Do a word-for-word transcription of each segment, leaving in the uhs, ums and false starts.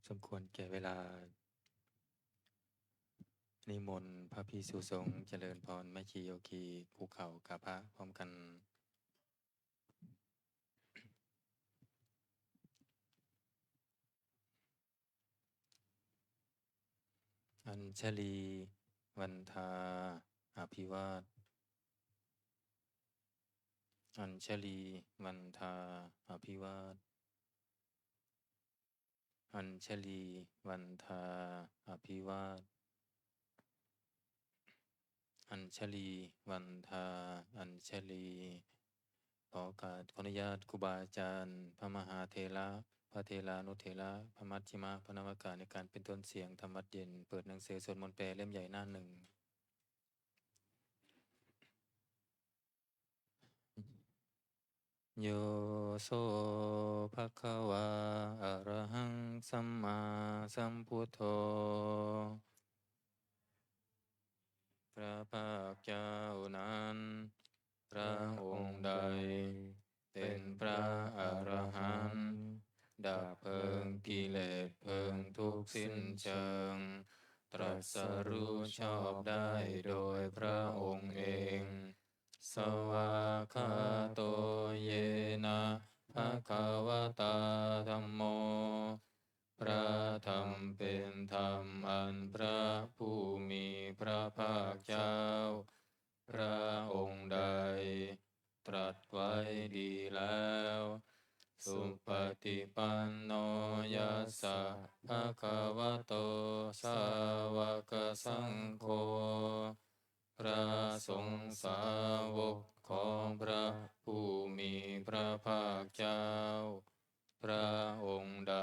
สมควรแก่เวลา นิมนต์พระภิกษุสงฆ์เจริญพร แม่ชีโยคีคุกเข่ากราบพระพร้อมกัน Añjalīvandhā abhivād. Añjalīvandhā abhivād. Añjalīvandhā abhivād. Añjalīvandhā añjalī. ขอโอกาส ขออนุญาตครูบาอาจารย์ พระมหาเถระ พระเถรานุเถระ พระมัชฌิมะ พระนวากะ ในการเป็นต้นเสียงทำวัตรเย็น เปิดหนังสือสวดมนต์แปลเล่มใหญ่หน้าหนึ่ง Yo so bhagavā arahaṃ sammāsambuddho. พระภาคเจ้านั้น พระองค์ใด เป็นพระอรหันต์ ดับเพลิงกิเลสเพลิงทุกข์สิ้นเชิง ตรัสรู้ชอบได้โดยพระองค์เอง Svākkhāto yena bhagavatā dhammo. พระธรรมเป็นธรรมอันพระผู้มีพระภาคเจ้า พระองค์ใด ตรัสไว้ดีแล้ว Supaṭipanno yassa bhagavato sāvakasaṅgho. พระสงฆ์สาวกของพระผู้มีพระภาคเจ้า พระองค์ใด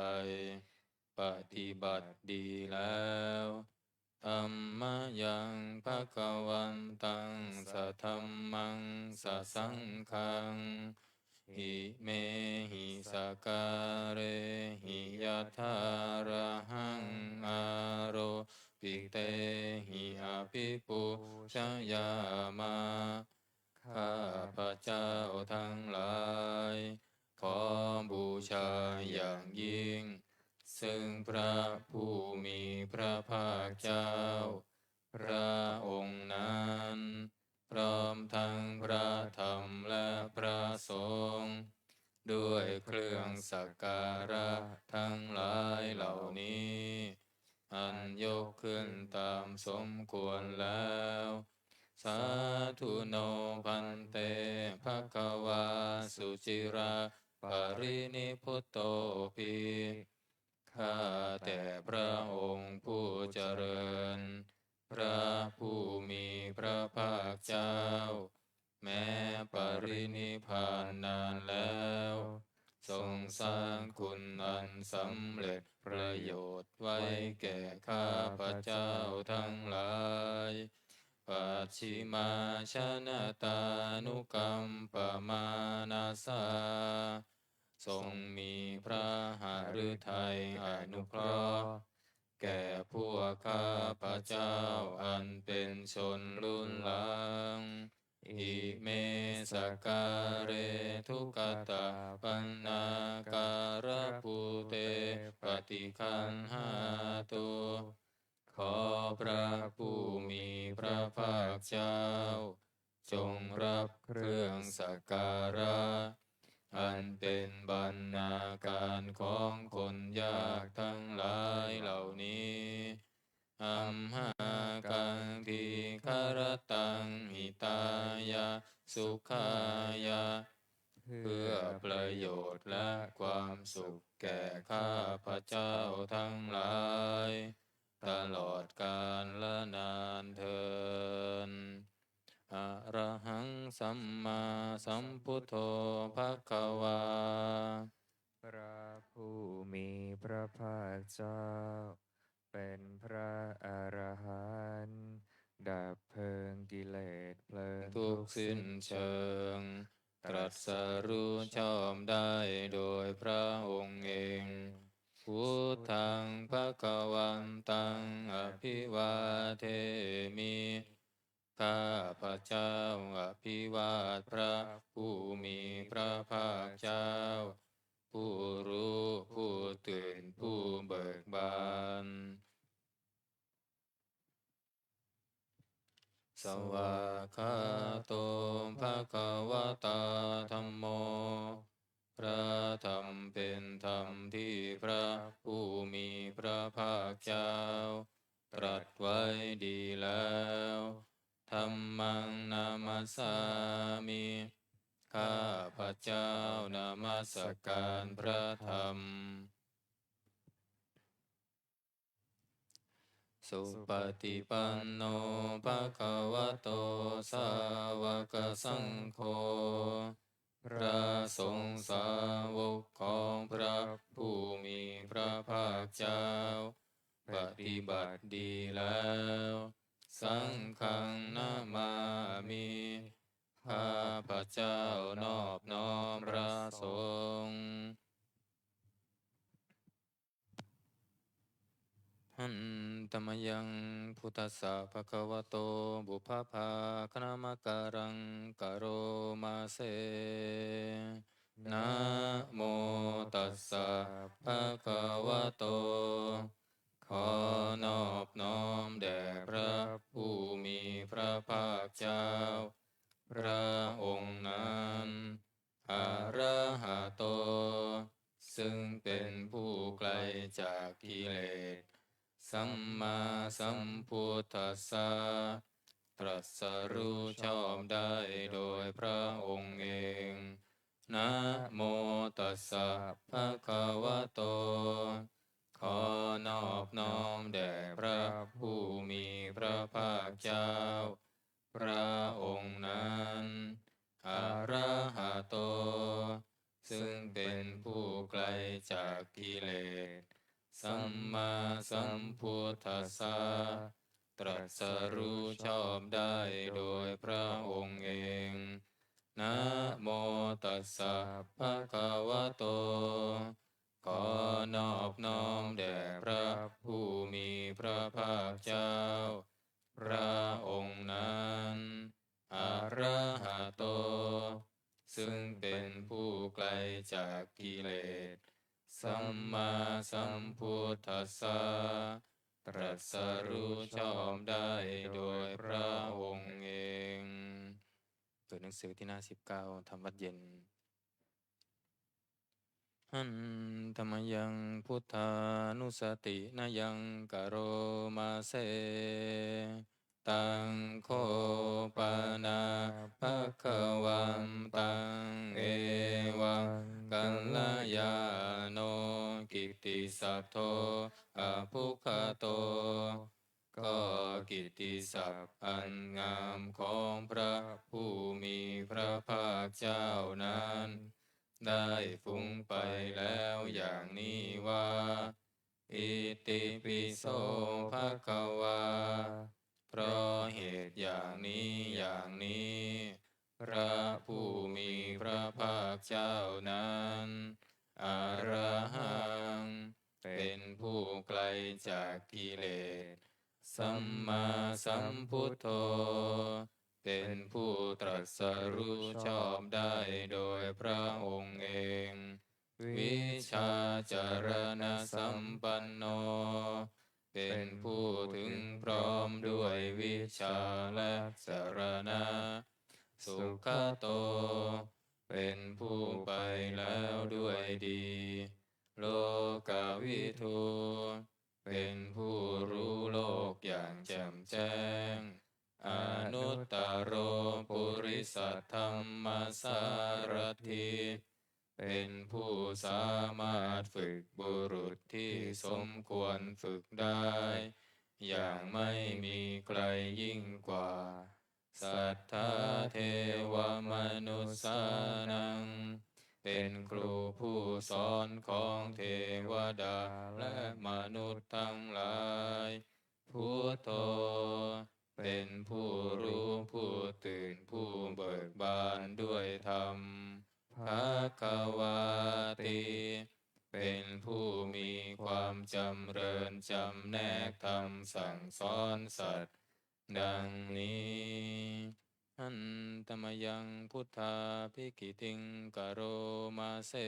ปฏิบัติดีแล้ว Tammayaṃ bhagavantaṃ sadhammaṃ sasaṅghaṃ imehi sakkārehi yathārahaṃ āropitehi abhipūjayāma. ข้าพเจ้าทั้งหลาย ขอบูชาอย่างยิ่ง ซึ่งพระผู้มีพระภาคเจ้า พระองค์นั้น พร้อมทั้งพระธรรมและพระสงฆ์ ด้วยเครื่องสักการะทั้งหลายเหล่านี้ อันยกขึ้นตามสมควรแล้ว Sādhu no bhante bhagavā suciraparinibbutopi. ข้าแต่พระองค์ผู้เจริญ พระผู้มีพระภาคเจ้า แม้ปรินิพพานนานแล้ว ทรงสร้างคุณอันสำเร็จประโยชน์ไว้แก่ข้าพเจ้าทั้งหลาย Pacchimājanatānukampamānasā. ทรงมีพระหฤทัยอนุเคราะห์ แก่พวกข้าพเจ้าอันเป็นชนรุ่นหลัง Ime sakkāre duggatapaṇṇākārabhūte paṭiggaṇhātu. ขอพระผู้มีพระภาคเจ้า จงรับเครื่องสักการะ อันเป็นบรรณาการของคนยากทั้งหลายเหล่านี้ Amhākaṃ dīgharattaṃ hitāya sukhāya. เพื่อประโยชน์และความสุขแก่ข้าพเจ้าทั้งหลาย ตลอดกาลนานเทอญ Arahaṃ sammāsambuddho bhagavā. พระผู้มีพระภาคเจ้า เป็นพระอรหันต์ ดับเพลิงกิเลสเพลิงทุกข์สิ้นเชิง ตรัสรู้ชอบได้โดยพระองค์เอง Buddhaṃ bhagavantaṃ abhivādemi. ข้าพเจ้าอภิวาทพระผู้มีพระภาคเจ้า ผู้รู้ผู้ตื่นผู้เบิกบาน Svākkhāto bhagavatā dhammo. พระธรรมเป็นธรรมที่พระผู้มีพระภาคเจ้าตรัสไว้ดีแล้ว Dhammaṃ namassāmi. ข้าพเจ้านมัสการพระธรรม Supaṭipanno bhagavato sāvakasaṅgho. พระสงฆ์สาวกของพระผู้มีพระภาคเจ้า ปฏิบัติดีแล้ว Saṅghaṃ namāmi. ข้าพเจ้านอบน้อมพระสงฆ์ Handa mayaṃ buddhassa bhagavato pubbabhāganamakāraṃ karoma se. Namo tassa bhagavato. ขอนอบน้อมแด่พระผู้มีพระภาคเจ้า พระองค์นั้น arahato ซึ่งเป็นผู้ไกลจากกิเลส sammāsambuddhassa ตรัสรู้ชอบได้โดยพระองค์เอง Namo tassa bhagavato. ขอนอบน้อมแด่พระผู้มีพระภาคเจ้า พระองค์นั้น arahato ซึ่งเป็นผู้ไกลจากกิเลส sammāsambuddhassa ตรัสรู้ชอบได้โดยพระองค์เอง Namo tassa bhagavato. ขอนอบน้อมแด่พระผู้มีพระภาคเจ้า พระองค์นั้น arahato ซึ่งเป็นผู้ไกลจากกิเลส sammāsambuddhassa ตรัสรู้ชอบได้โดยพระองค์เอง เปิดหนังสือที่หน้าสิบเก้า ทำวัตรเย็น Handa mayaṃ buddhānussatinayaṃ karoma se. Taṃ kho pana bhagavantaṃ evaṃ kalyāṇo kittisaddo abbhuggato. ก็กิตติศัพท์อันงามของพระผู้มีพระภาคเจ้านั้น ได้ฟุ้งไปแล้วอย่างนี้ว่า Itipi so bhagavā. เพราะเหตุอย่างนี้อย่างนี้ พระผู้มีพระภาคเจ้านั้น arahaṃ เป็นผู้ไกลจากกิเลส sammāsambuddho เป็นผู้ตรัสรู้ชอบได้โดยพระองค์เอง vijjācaraṇasampanno เป็นผู้ถึงพร้อมด้วยวิชชาและจรณะ sugato เป็นผู้ไปแล้วด้วยดี lokavidū เป็นผู้รู้โลกอย่างแจ่มแจ้ง anuttaro purisadammasārathi เป็นผู้สามารถฝึกบุรุษที่สมควรฝึกได้ อย่างไม่มีใครยิ่งกว่า satthā devamanussānaṃ เป็นครูผู้สอนของเทวดาและมนุษย์ทั้งหลาย buddho เป็นผู้รู้ผู้ตื่นผู้เบิกบานด้วยธรรม bhagavāti เป็นผู้มีความจำเริญจำแนกธรรมสั่งสอนสัตว์ ดังนี้ Handa mayaṃ buddhābhigītiṃ karoma se.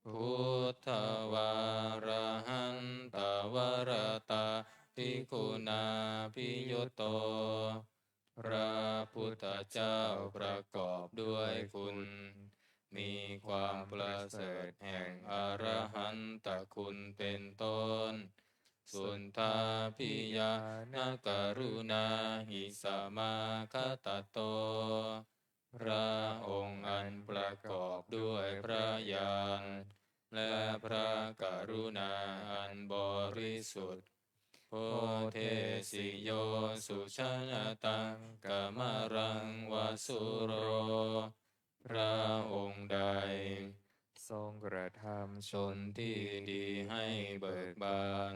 Buddhavārahantavaratādiguṇābhiyutto. พระพุทธเจ้าประกอบด้วยคุณ มีความประเสริฐแห่งอรหันตคุณเป็นต้น Suddhābhiñāṇakaruṇāhi samāgatatto. พระองค์อันประกอบด้วยพระญาณ และพระกรุณาอันบริสุทธิ์ Bodhesi yo sujanataṃ kamalaṃ va sūro. พระองค์ใด ทรงกระทำชนที่ดีให้เบิกบาน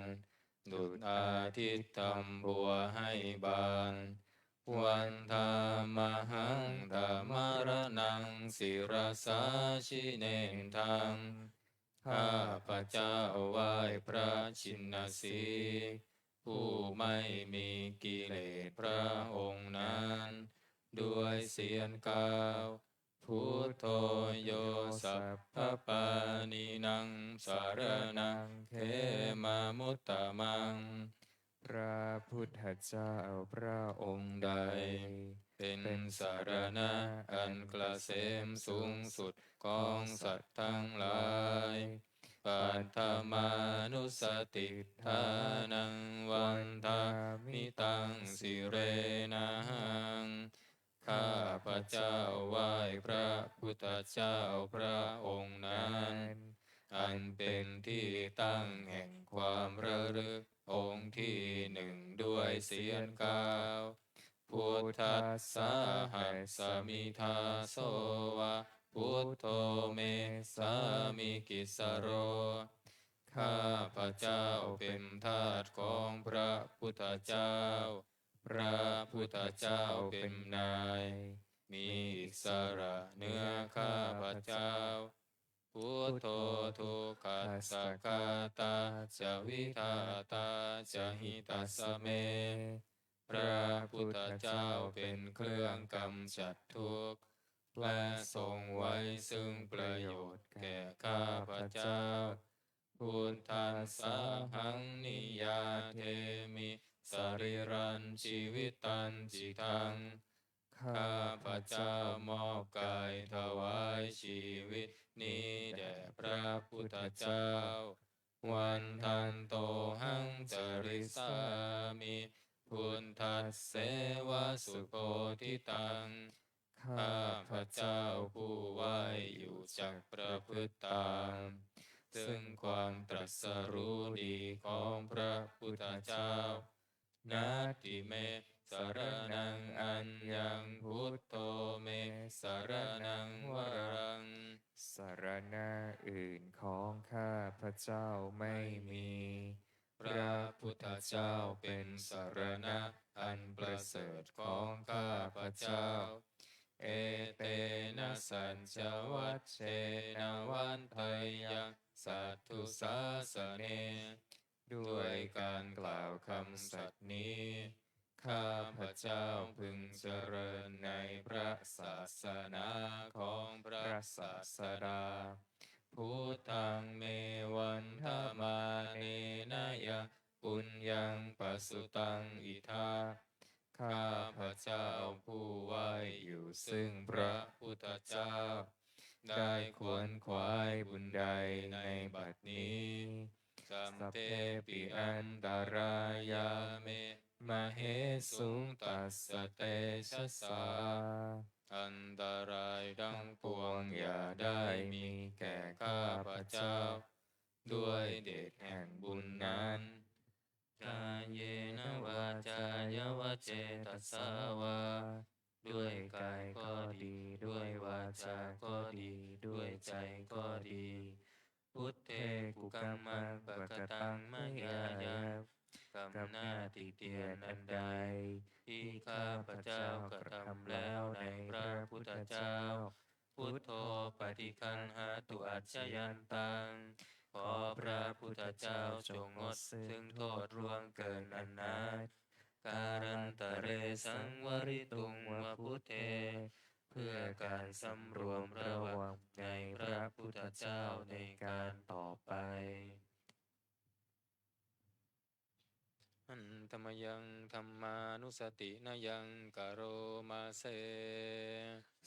ดุจอาทิตย์ทำบัวให้บาน Vandāmahaṃ tamaraṇaṃ sirasā jinendaṃ. ข้าพเจ้าไหว้พระชินสีห์ ผู้ไม่มีกิเลสพระองค์นั้น ด้วยเสียงกล่าว Buddho yo sabbapāṇīnaṃ saraṇaṃ khemamuttamaṃ. พระพุทธเจ้าพระองค์ใด เป็นสรณะอันเกษมสูงสุดของสัตว์ทั้งหลาย Paṭhamānussatiṭṭhānaṃ vandāmi taṃ sirenahaṃ. ข้าพเจ้าไหว้พระพุทธเจ้าพระองค์นั้น อันเป็นที่ตั้งแห่งความระลึกองค์ที่หนึ่งด้วยเสียงกล่าว Buddhassāhasmi dāso va buddho me sāmikissaro. ข้าพเจ้าเป็นทาสของพระพุทธเจ้า พระพุทธเจ้าเป็นนาย มีอิสระเหนือข้าพเจ้า Buddho dukkhassa ghātā ca vidhātā ca hitassa me. พระพุทธเจ้าเป็นเครื่องกำจัดทุกข์ และทรงไว้ซึ่งประโยชน์แก่ข้าพเจ้า Buddhassāhaṃ niyyādemi sarīrañjīvitañcidaṃ. ข้าพเจ้ามอบกายถวายชีวิตนี้แด่พระพุทธเจ้า Vandantohaṃ carissāmi buddhasseva subodhitaṃ. ข้าพเจ้าผู้ไหว้อยู่จักประพฤติตาม ซึ่งความตรัสรู้ดีของพระพุทธเจ้า Natthi me saraṇaṃ aññaṃ, buddho me saraṇaṃ varaṃ. สรณะอื่นของข้าพเจ้าไม่มี พระพุทธเจ้าเป็นสรณะอันประเสริฐของข้าพเจ้า Etena saccavajjena vaḍḍheyyaṃ satthu sāsane. ด้วยการกล่าวคำสัตย์นี้ ข้าพเจ้าพึงเจริญในพระศาสนาของพระศาสดา Buddhaṃ me vandamānena yaṃ puññaṃ pasutaṃ idha. ข้าพเจ้าผู้ไหว้อยู่ซึ่งพระพุทธเจ้า ได้ขวนขวายบุญใดในบัดนี้ Sabbepi antarāyā me māhesuṃ tassa tejasā. อันตรายทั้งปวงอย่าได้มีแก่ข้าพเจ้า ด้วยเดชแห่งบุญนั้น Kāyena vācāya va cetasā vā. ด้วยกายก็ดี ด้วยวาจาก็ดี ด้วยใจก็ดี Buddhe kukammaṃ pakataṃ mayā yaṃ. กรรมหน้าติเตียนอันใด ที่ข้าพเจ้ากระทำแล้วในพระพุทธเจ้า Buddho paṭiggaṇhātu accayantaṃ. ขอพระพุทธเจ้าจงงดซึ่งโทษล่วงเกินอันนั้น kālantare saṃvarituṃ va buddhe เพื่อการสำรวมระวังในพระพุทธเจ้าในการต่อไป Handa mayaṃ dhammānussatinayaṃ karoma se.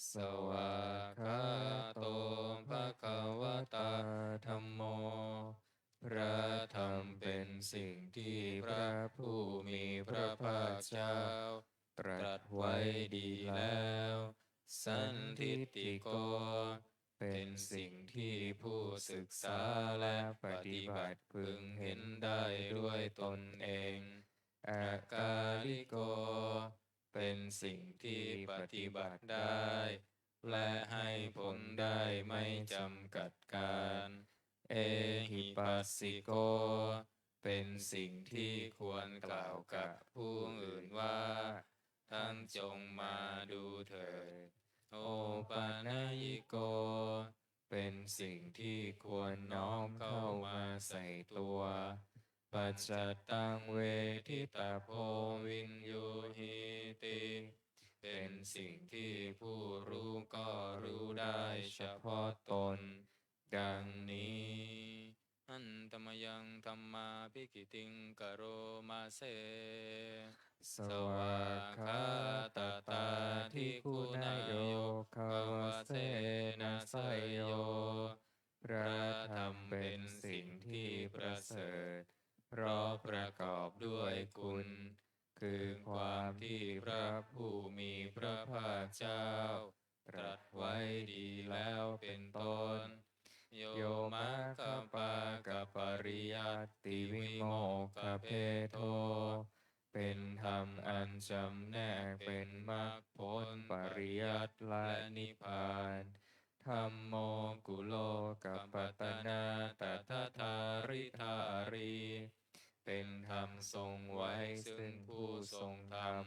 Svākkhāto bhagavatā dhammo. พระธรรมเป็นสิ่งที่พระผู้มีพระภาคเจ้าตรัสไว้ดีแล้ว Sandiṭṭhiko เป็นสิ่งที่ผู้ศึกษาและปฏิบัติพึงเห็นได้ด้วยตนเอง Akāliko เป็นสิ่งที่ปฏิบัติได้ และให้ผลได้ไม่จำกัดกาล Ehipassiko เป็นสิ่งที่ควรกล่าวกับผู้อื่นว่า ท่านจงมาดูเถิด Opanayiko เป็นสิ่งที่ควรน้อมเข้ามาใส่ตัว Paccattaṃ veditabbo viññūhīti เป็นสิ่งที่ผู้รู้ก็รู้ได้เฉพาะตน ดังนี้ Handa mayaṃ dhammābhigītiṃ karoma se. Svākkhātatādiguṇayogavasena seyyo. พระธรรมเป็นสิ่งที่ประเสริฐ เพราะประกอบด้วยคุณ คือความที่พระผู้มีพระภาคเจ้าตรัสไว้ดีแล้วเป็นต้น Yo maggapākapariyattivimokkhabhedo เป็นธรรมอันจำแนกเป็นมรรคผลปริยัติและนิพพาน Dhammo kulokapatanā tadadhāridhārī เป็นธรรมทรงไว้ซึ่งผู้ทรงธรรม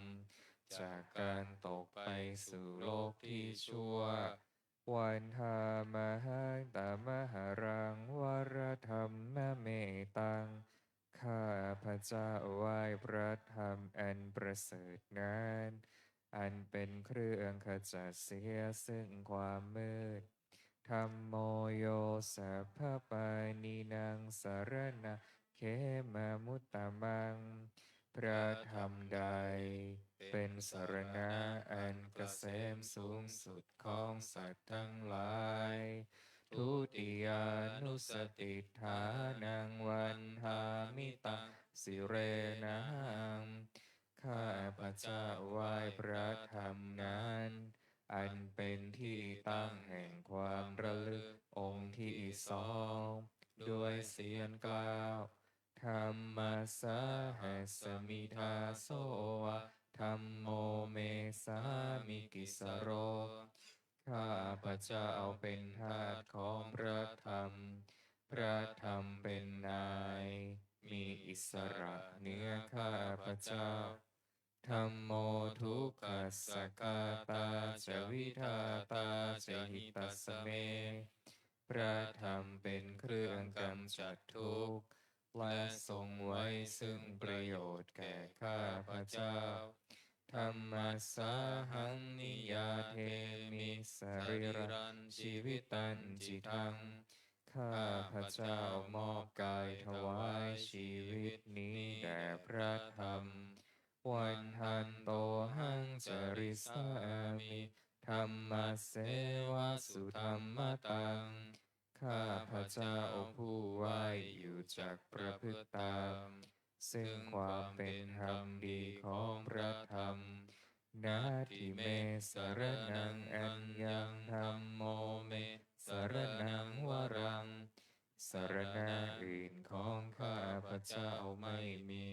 จากการตกไปสู่โลกที่ชั่ว Vandāmahaṃ tamaharaṃ varadhammametaṃ ข้าพเจ้าไหว้พระธรรมอันประเสริฐนั้น อันเป็นเครื่องขจัดเสียซึ่งความมืด Dhammo yo sabbapāṇīnaṃ saraṇaṃ khemamuttamaṃ พระธรรมใดเป็นสรณะอันเกษมสูงสุดของสัตว์ทั้งหลาย Dutiyānussatiṭṭhānaṃ vandāmi taṃ sirenahaṃ ข้าพเจ้าไหว้พระธรรมนั้น อันเป็นที่ตั้งแห่งความระลึกองค์ที่สอง ด้วยเสียงกล่าว Dhammassāhasmi dāso va dhammo me sāmikissaro ข้าพเจ้าเป็นทาสของพระธรรม พระธรรมเป็นนาย มีอิสระเหนือข้าพเจ้า Dhammo dukkhassa ghātā ca vidhātā ca hitassa me พระธรรมเป็นเครื่องกำจัดทุกข์ และทรงไว้ซึ่งประโยชน์แก่ข้าพเจ้า Dhammassāhaṃ niyyādemi sarīrañjīvitañcidaṃ ข้าพเจ้ามอบกายถวายชีวิตนี้แด่พระธรรม Vandantohaṃ carissāmi dhammasseva sudhammataṃ ข้าพเจ้าผู้ไหว้อยู่จักประพฤติตาม ซึ่งความเป็นธรรมดีของพระธรรม Natthi me saraṇaṃ aññaṃ dhammo me saraṇaṃ varaṃ สรณะอื่นของข้าพเจ้าไม่มี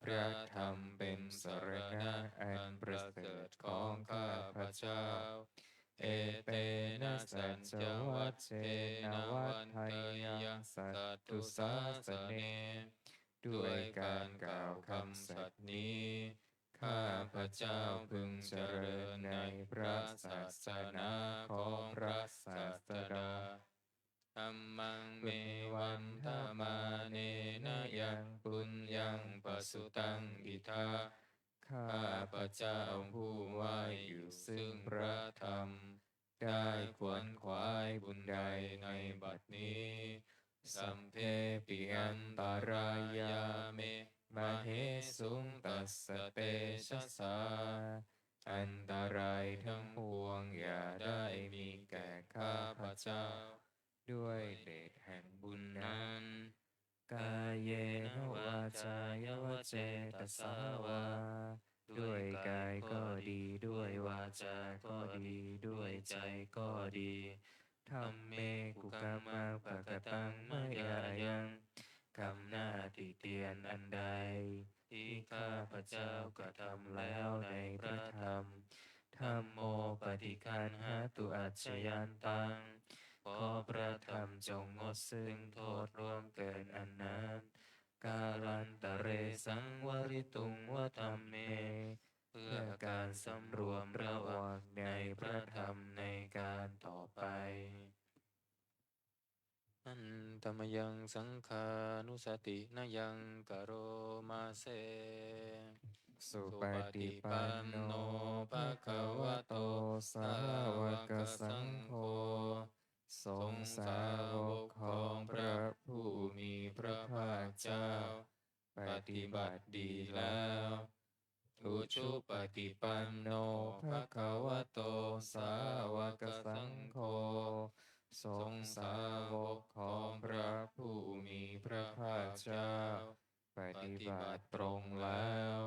พระธรรมเป็นสรณะอันประเสริฐของข้าพเจ้า Etena saccavajjena vaḍḍheyyaṃ satthu sāsane ด้วยการกล่าวคำสัตย์นี้ ข้าพเจ้าพึงเจริญในพระศาสนาของพระศาสดา Dhammaṃ me vandamānena yaṃ puññaṃ pasutaṃ idha ข้าพเจ้าผู้ไหว้อยู่ซึ่งพระธรรม ได้ขวนขวายบุญใดในบัดนี้ Sabbepi antarāyā me māhesuṃ tassa tejasā. อันตรายทั้งปวงอย่าได้มีแก่ข้าพเจ้า ด้วยเดชแห่งบุญนั้น Kāyena vācāya va cetasā vā ด้วยกายก็ดี ด้วยวาจาก็ดี ด้วยใจก็ดี Dhamme kukammaṃ pakataṃ mayā yaṃ กรรมหน้าติเตียนอันใด ที่ข้าพเจ้ากระทำแล้วในพระธรรม Dhammo paṭiggaṇhatu accayantaṃ ขอพระธรรมจงงดซึ่งโทษล่วงเกินอันนั้น Kālantare saṃvarituṃ va dhamme เพื่อการสำรวมระวังในพระธรรมในการต่อไป Handa mayaṃ saṅghānussatinayaṃ karoma se. Supaṭipanno bhagavato sāvakasaṅgho สงฆ์สาวกของพระผู้มีพระภาคเจ้า ปฏิบัติดีแล้ว Ujupaṭipanno bhagavato sāvakasaṅgho สงฆ์สาวกของพระผู้มีพระภาคเจ้า ปฏิบัติตรงแล้ว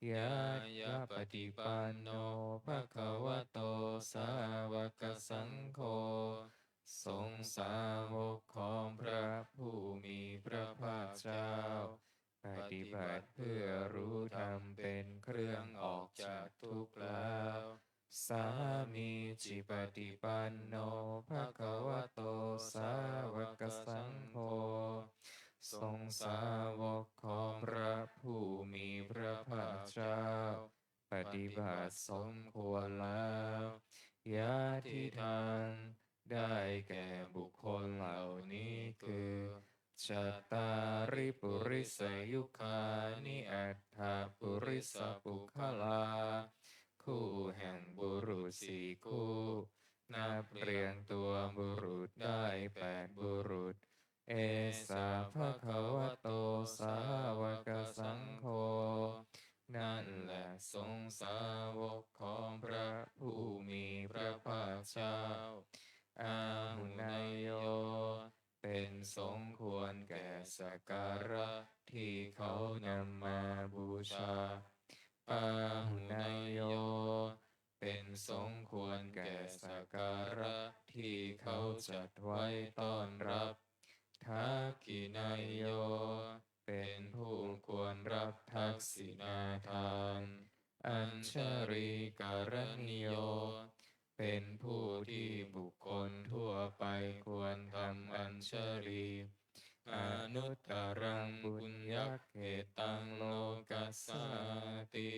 Ñāyapaṭipanno bhagavato sāvakasaṅgho สงฆ์สาวกของพระผู้มีพระภาคเจ้า ปฏิบัติเพื่อรู้ธรรมเป็นเครื่องออกจากทุกข์แล้ว Sāmīcipaṭipanno bhagavato sāvakasaṅgho สงฆ์สาวกของพระผู้มีพระภาคเจ้า ปฏิบัติสมควรแล้ว Yadidaṃ ได้แก่บุคคลเหล่านี้คือ Cattāri purisayugāni aṭṭha purisapuggalā คู่แห่งบุรุษสี่คู่ นับเรียงตัวบุรุษได้แปดบุรุษ Esa bhagavato sāvakasaṅgho นั่นแหละสงฆ์สาวกของพระผู้มีพระภาคเจ้า Āhuneyyo เป็นสงฆ์ควรแก่สักการะที่เขานำมาบูชา Pāhuneyyo เป็นสงฆ์ควรแก่สักการะที่เขาจัดไว้ต้อนรับ Dakkhiṇeyyo เป็นผู้ควรรับทักษิณาทาน Añjalikaraṇīyo เป็นผู้ที่บุคคลทั่วไปควรทำอัญชลี Anuttaraṃ puññakkhettaṃ lokassāti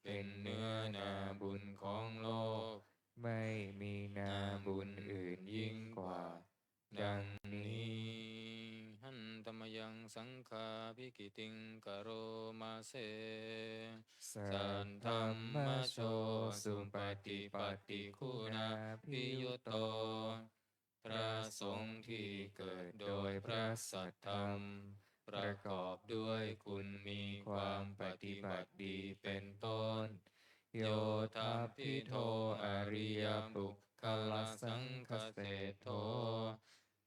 เป็นเนื้อนาบุญของโลก ไม่มีนาบุญอื่นยิ่งกว่า ดังนี้ Handa mayaṃ saṅghābhigītiṃ karoma se. Saddhammajo supaṭipattiguṇabhiyutto พระสงฆ์ที่เกิดโดยพระสัทธรรม ประกอบด้วยคุณมีความปฏิบัติดีเป็นต้น Yoṭṭhabbidho ariyapuggalasaṅghaseṭṭho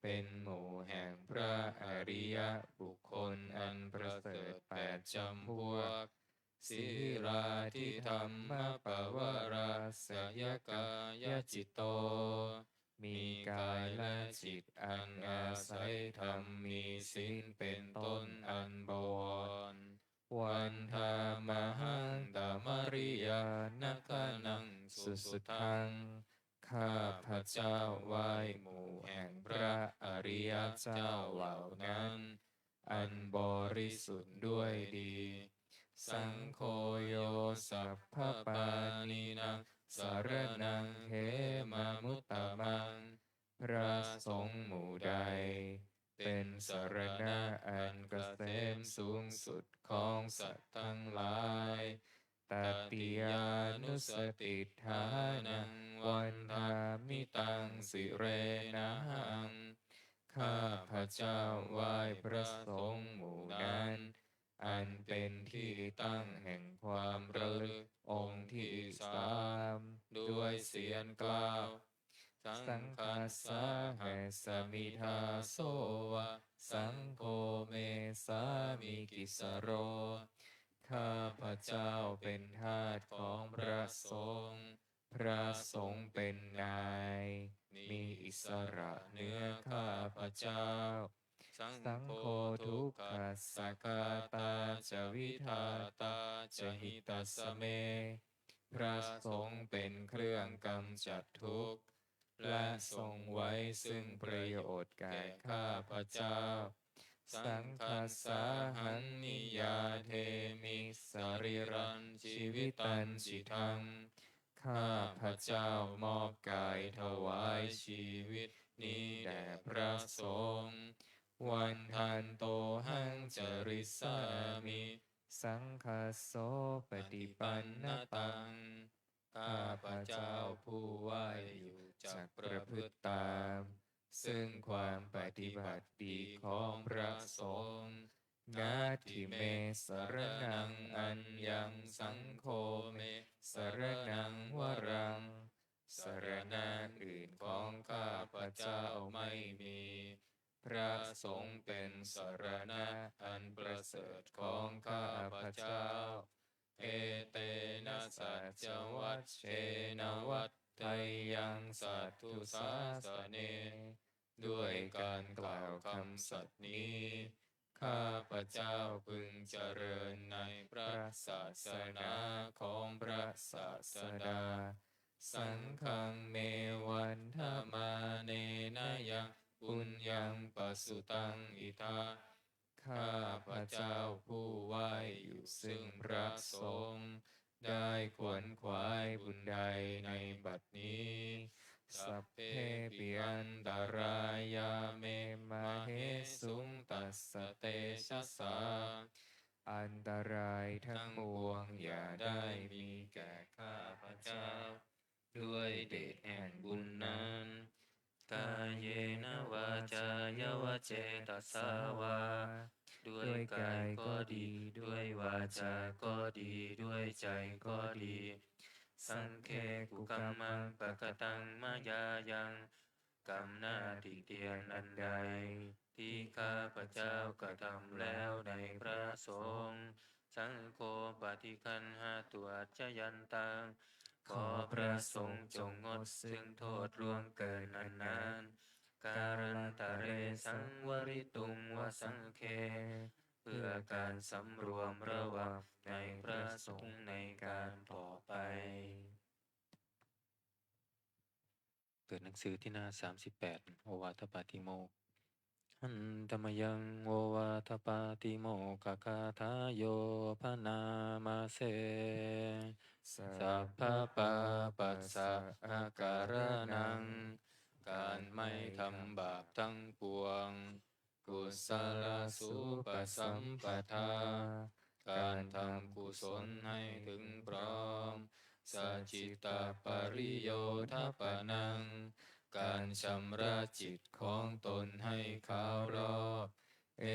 เป็นหมู่แห่งพระอริยบุคคลอันประเสริฐแปดจำพวก Sīlādidhammapavarāsayakāyacitto มีกายและจิตอันอาศัยธรรมมีศีลเป็นต้นอันบวร Vandāmahaṃ tamariyāna gaṇaṃ susuddhaṃ ข้าพเจ้าไหว้หมู่แห่งพระอริยเจ้าเหล่านั้น อันบริสุทธิ์ด้วยดี Saṅgho yo sabbapāṇīnaṃ saraṇaṃ khemamuttamaṃ พระสงฆ์หมู่ใด เป็นสรณะอันเกษมสูงสุดของสัตว์ทั้งหลาย tatiyānussatiṭṭhānaṃ vandāmi taṃ sirenahaṃ. ข้าพเจ้าไหว้พระสงฆ์หมู่นั้น อันเป็นที่ตั้งแห่งความระลึกองค์ที่สาม ด้วยเสียงกล่าว Saṅghassa me sāmī dāso va, saṅgho me sāmikissaro. ข้าพเจ้าเป็นทาสของพระสงฆ์ พระสงฆ์เป็นนาย มีอิสระเหนือข้าพเจ้า Saṅgho dukkhassa ghātā ca vidhātā ca hitassa me. พระสงฆ์เป็นเครื่องกำจัดทุกข์ และทรงไว้ซึ่งประโยชน์แก่ข้าพเจ้า Saṅghassahaṃ niyyādemi sarīrañjīvitañcidaṃ. ข้าพเจ้ามอบกายถวายชีวิตนี้แด่พระสงฆ์ Vandantohaṃ carissāmi saṅghassopaṭipannataṃ. ข้าพเจ้าผู้ไหว้อยู่จักประพฤติตาม ซึ่งความปฏิบัติดีของพระสงฆ์ Natthi me saraṇaṃ aññaṃ saṅgho me saraṇaṃ varaṃ. สรณะอื่นของข้าพเจ้าไม่มี พระสงฆ์เป็นสรณะอันประเสริฐของข้าพเจ้า Etena saccavajjena vaḍḍheyyaṃ satthu sāsane. ด้วยการกล่าวคำสัตย์นี้ ข้าพเจ้าพึงเจริญในพระศาสนาของพระศาสดา Saṅghaṃ me vandamānena yaṃ puññaṃ pasutaṃ idha. ข้าพเจ้าผู้ไหว้อยู่ซึ่งพระสงฆ์ ได้ขวนขวายบุญใดในบัดนี้ Sabbepi antarāyā me māhesuṃ tassa tejasā. อันตรายทั้งปวงอย่าได้มีแก่ข้าพเจ้า ด้วยเดชแห่งบุญนั้น Kāyena vācāya va cetasā vā. ด้วยกายก็ดี ด้วยวาจาก็ดี ด้วยใจก็ดี Saṅghe kukammaṃ pakataṃ mayā yaṃ. กรรมหน้าติเตียนอันใด ที่ข้าพเจ้ากระทำแล้วในพระสงฆ์ Saṅgho paṭiggaṇhatu accayantaṃ. ขอพระสงฆ์จงงดซึ่งโทษล่วงเกินอันนั้น Kālantare saṃvarituṃ va saṅghe. เพื่อการสำรวมระวังในพระสงฆ์ในการต่อไป เปิดหนังสือที่หน้า สามสิบแปด โอวาทปาติโมกข์ Handa mayaṃ ovātapātimokkhagathayo bhaṇāma se. Sabbapāpassa akaraṇaṃ. การไม่ทำบาปทั้งปวง Kusalasupasampadā. การทำกุศลให้ถึงพร้อม Sacittapariyodapanaṃ. การชำระจิตของตนให้ขาวรอบ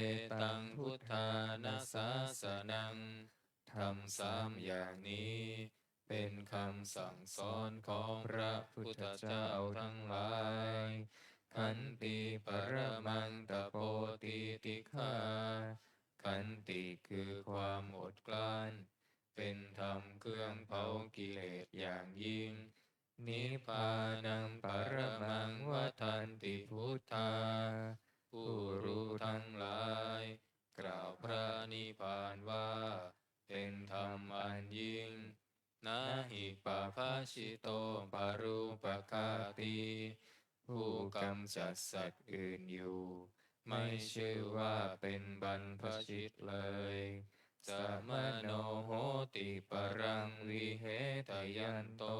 Etaṃ buddhāna sāsanaṃ. ธรรมสามอย่างนี้ เป็นคำสั่งสอนของพระพุทธเจ้าทั้งหลาย Khantī paramaṃ tapo titikkhā. ขันติคือความอดกลั้น เป็นธรรมเครื่องเผากิเลสอย่างยิ่ง Nibbānaṃ paramaṃ vadanti buddhā. ผู้รู้ทั้งหลาย กล่าวพระนิพพานว่า เป็นธรรมอันยิ่ง Na hi pabbajito parūpaghātī. ผู้กำจัดสัตว์อื่นอยู่ ไม่ชื่อว่าเป็นบรรพชิตเลย Samaṇo hoti paraṃ vihetayanto.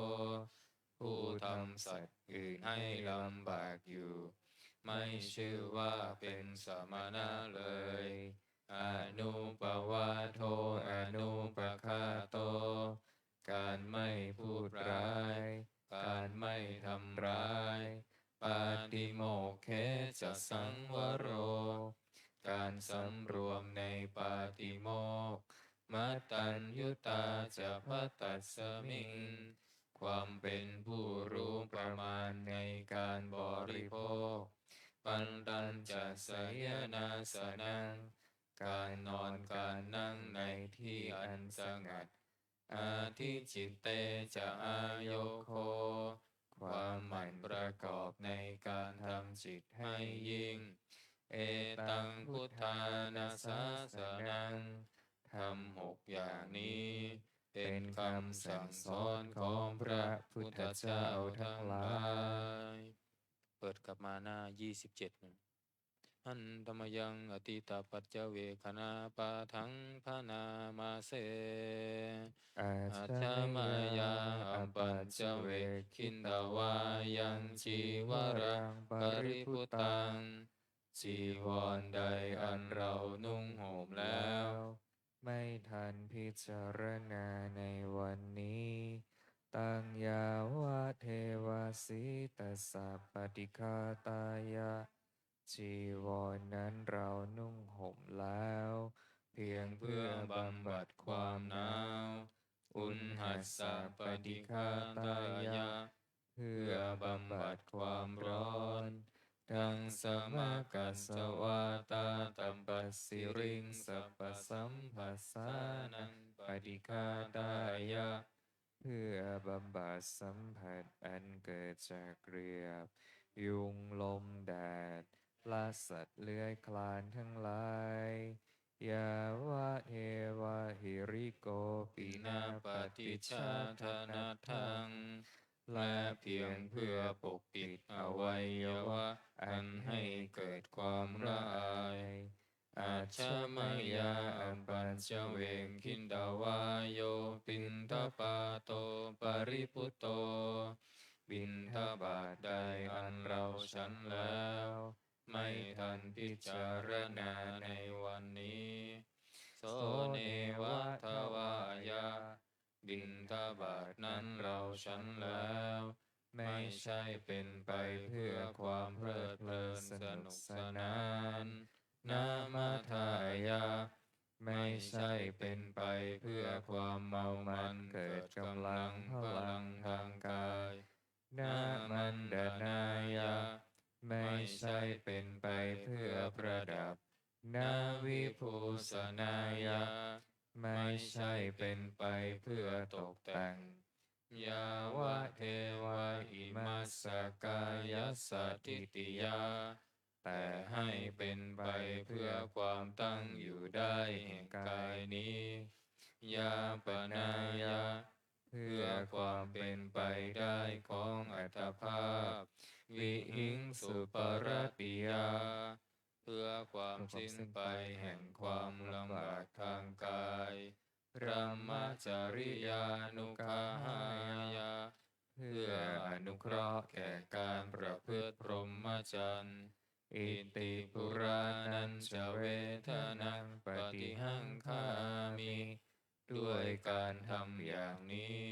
ผู้ทำสัตว์อื่นให้ลำบากอยู่ ไม่ชื่อว่าเป็นสมณะเลย Anuppavādo anupaghāto. saṃvaro การสำรวมในปาติโมกข์ mattaññutā ca bhatasmiṃ ความเป็นผู้รู้ประมาณในการบริโภค pantañca sayanāsanaṃ การนอนการนั่งในที่อันสงัด adhicitte ca āyogo ความหมั่นประกอบในการทำจิตให้ยิ่ง etaṃ buddhāna sāsanaṃ ธรรมหกอย่างนี้ เป็นคำสั่งสอนของพระพุทธเจ้าทั้งหลาย เปิดกลับมาหน้า ยี่สิบเจ็ด นะ Handa mayaṃ atītapaccavekkhaṇapāṭhaṃ bhaṇāma se. Ajja mayā apaccavekkhitvā yaṃ cīvaraṃ paribhuttaṃ จีวรใดอันเรานุ่งห่มแล้ว ไม่ทันพิจารณาในวันนี้ taṃ yāvadeva sītassa paṭighātāya จีวรนั้นเรานุ่งห่มแล้ว เพียงเพื่อบำบัดความหนาว uṇhassa paṭighātāya เพื่อบำบัดความร้อน ḍaṃsamakasavātātapasiriṃsapasamphassānaṃ paṭighātāya เพื่อบำบัดสัมผัสอันเกิดจากเหลือบ ยุงลมแดด และสัตว์เลื้อยคลานทั้งหลาย yāvadeva hirikopi na paṭicchādanatthaṃ และเพียงเพื่อปกปิดอวัยวะอันให้เกิดความละอาย Ajja mayā apaccavekkhitvā yo piṇḍapāto paribhutto บิณฑบาตใดอันเราฉันแล้ว ไม่ทันพิจารณาในวันนี้ so neva davāya บิณฑบาตนั้นเราฉันแล้ว ไม่ใช่เป็นไปเพื่อความเพลิดเพลินสนุกสนาน na madāya ไม่ใช่เป็นไปเพื่อความเมามันเกิดกำลังพลังทางกาย na maṇḍanāya ไม่ใช่เป็นไปเพื่อประดับ na vibhūsanāya ไม่ใช่เป็นไปเพื่อตกแต่ง yāvadeva imassa kāyassa ṭhitiyā แต่ให้เป็นไปเพื่อความตั้งอยู่ได้แห่งกายนี้ yāpanāya เพื่อความเป็นไปได้ของอัตภาพ vihiṃsuparatiyā เพื่อความสิ้นไปแห่งความลำบากทางกาย brahmacariyānuggahāya เพื่ออนุเคราะห์แก่การประพฤติพรหมจรรย์ iti purāṇañca vedanaṃ paṭihaṅkhāmi ด้วยการทำอย่างนี้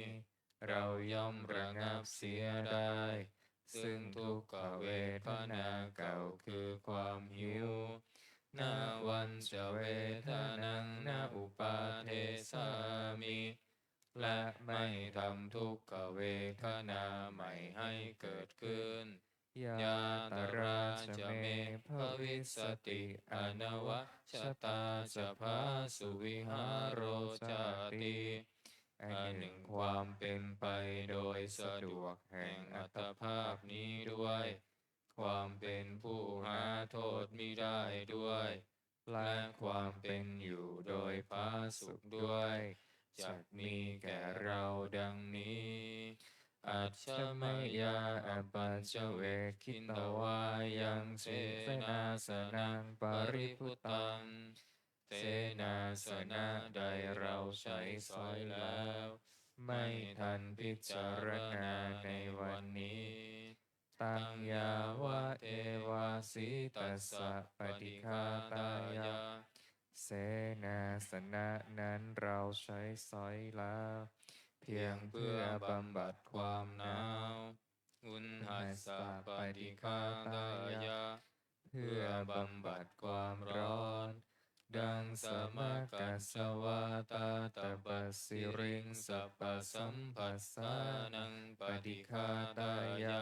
เราย่อมระงับเสียได้ ซึ่งทุกขเวทนาเก่าคือความหิว navañca vedanaṃ na uppādessāmi และไม่ทำทุกขเวทนาใหม่ให้เกิดขึ้น yātrā ca me bhavissati anavajjatā ca phāsuvihāro cāti อันหนึ่งความเป็นไปโดยสะดวกแห่งอัตภาพนี้ด้วย ความเป็นผู้หาโทษมิได้ด้วย และความเป็นอยู่โดยผาสุกด้วย จักมีแก่เราดังนี้ Ajja mayā apaccavekkhitvā yaṃ senāsanaṃ paribhuttaṃ เสนาสนะใดเราใช้สอยแล้ว ไม่ทันพิจารณาในวันนี้ taṃ yāvadeva sītassa paṭighātāya เสนาสนะนั้นเราใช้สอยแล้ว เพียงเพื่อบำบัดความหนาว uṇhassa paṭighātāya เพื่อบำบัดความร้อน ดัง samaggassa vātātapasiriṃ sappasambhasānaṃ paṭighātāya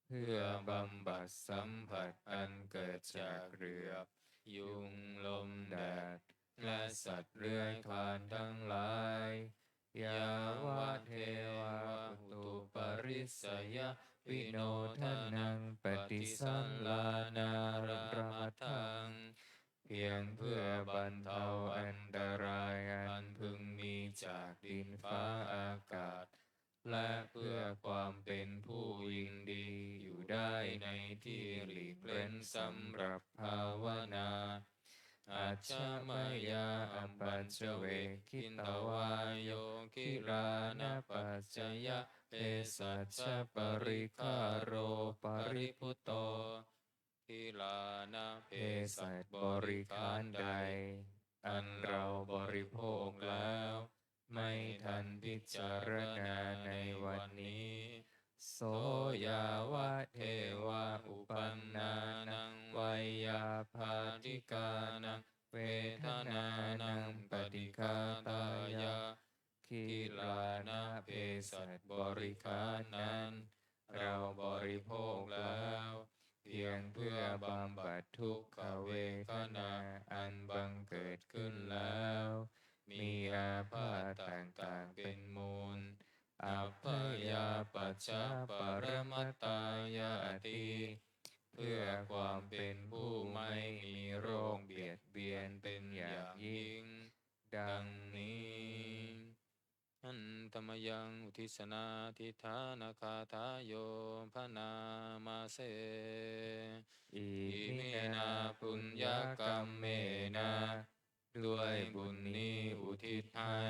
เพื่อบำบัดสัมผัสอันเกิดจากเหลือบ ยุง ลม แดด และสัตว์เลื้อยคลานทั้งหลาย yāvadeva utuparissayavinodanaṃ paṭisallānārammatthaṃ เพียงเพื่อบรรเทาอันตรายอันพึงมีจากดินฟ้าอากาศ และเพื่อความเป็นผู้ยินดีอยู่ได้ในที่หลีกเร้นสำหรับภาวนา Ajja mayā apaccavekkhitvā yo gilānapaccayabhesajjaparikkhāro paribhutto, gilāna เภสัชบริขารใด อันเราบริโภคแล้ว ไม่ทันพิจารณาในวันนี้ so yāvadeva uppannānaṃ veyyābādhikānaṃ vedanānaṃ paṭighātāya gilāna เภสัชบริขารนั้น เราบริโภคแล้ว เพียงเพื่อบำบัดทุกขเวทนาอันบังเกิดขึ้นแล้ว มีอาพาธต่างๆเป็นมูล abyāpajjhaparamatāyāti เพื่อความเป็นผู้ไม่มีโรคเบียดเบียนเป็นอย่างยิ่ง ดังนี้ Handa mayaṃ uddissanādhiṭṭhānagāthāyo bhaṇāma se. Iminā puññakammena ด้วยบุญนี้อุทิศให้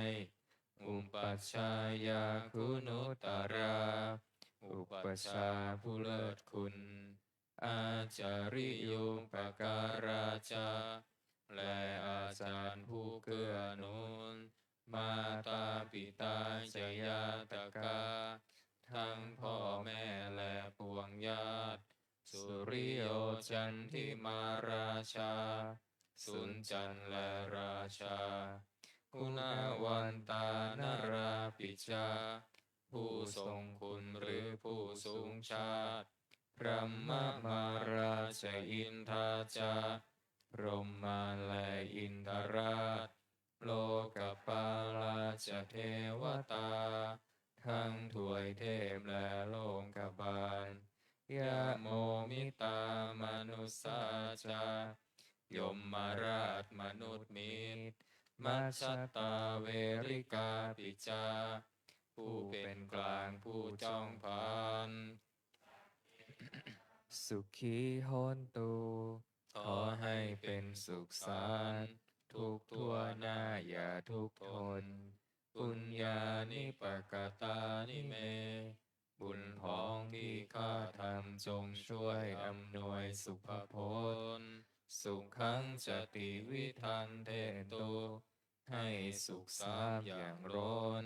upajjhāyā guṇuttarā อุปัชฌาย์ผู้เลิศคุณ ācariyūpakārā ca และอาจารย์ผู้เกื้อหนุน mātā pitā ca ñātakā ทั้งพ่อแม่และปวงญาติ suriyo candimā rājā สุนจันทร์และราชา guṇavantā narāpi ca ผู้ทรงคุณหรือผู้สูงชาติ brahmamārā ca indā ca พรหมาและอินทราช lokapālā ca devatā ทั้งทวยเทพและโลกบาล yamo mittā manussā ca ยมราชมนุษย์มิตร majjhattā verikāpi ca ผู้เป็นกลางผู้จ้องผลาญ sukhī hontu ขอให้เป็นสุขสันต์ทุกทั่วหน้าอย่าทุกข์ทน puññāni pakatāni me บุญผองที่ข้าทำจงช่วยอำนวยสุภผล sukhaṃ ca tividhaṃ dentu ให้สุขสามอย่างล้น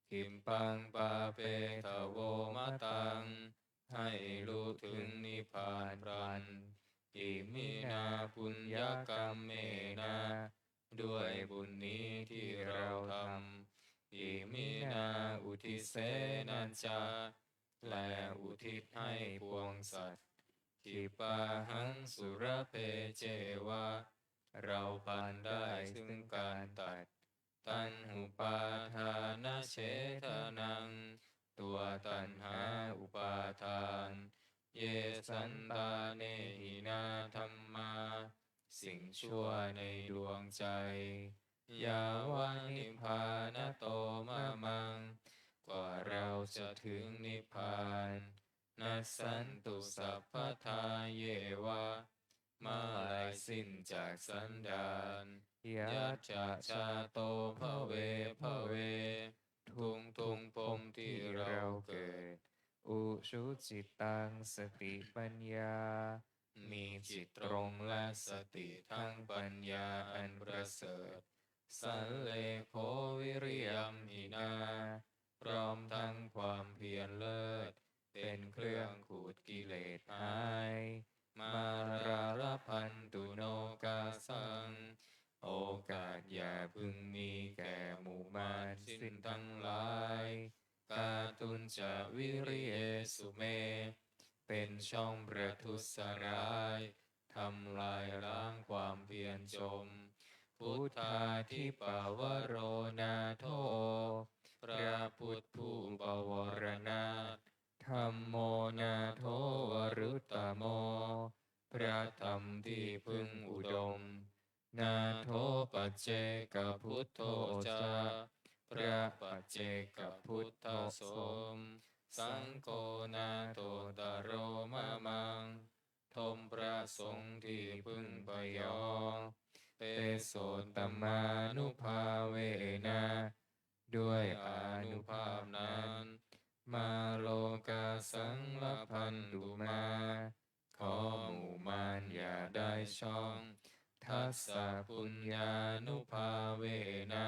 khippaṃ pāpetha vo mataṃ ให้รู้ถึงนิพพานพลัน iminā puññakammena ด้วยบุญนี้ที่เราทำ iminā uddisena ca และอุทิศให้ปวงสัตว์ khippāhaṃ sulabhe ceva เราพลันได้ซึ่งการตัด taṇhupādānachedanaṃ ตัวตัณหาอุปาทาน ye santāne hinā dhammā สิ่งชั่วในดวงใจ yāva nibbānato mamaṃ กว่าเราจะถึงนิพพาน nassantu sabbadā yeva เมื่อไรสิ้นจากสันดาน yattha jāto bhave bhave ทุกๆภพที่เราเกิด ujucittaṃ satipaññā มีจิตตรงและสติทั้งปัญญาอันประเสริฐ sallekho viriyamhinā พร้อมทั้งความเพียรเลิศ เป็นเครื่องขูดกิเลสหาย mārā สิ้นทั้งหลาย kātuñca viriyesu me เป็นช่องประทุษร้าย ทำลายล้างความเพียรจม Buddhādhipavaro nātho พระพุทธผู้ปวารณาถ Dhammo nātho varuttamo พระธรรมที่พึ่งอุดม Nātho paccekabuddho ca พระปัจเจกพุทธสม Saṅgho nāthottaro mamaṃ ทมพระสงฆ์ที่พึ่งพยอง Tesottamānubhāvena ด้วยอานุภาพนั้น Mā rogā saṃlabhantu mā ขอหมู่มารอย่าได้ช่อง Dassapuññānubhāvena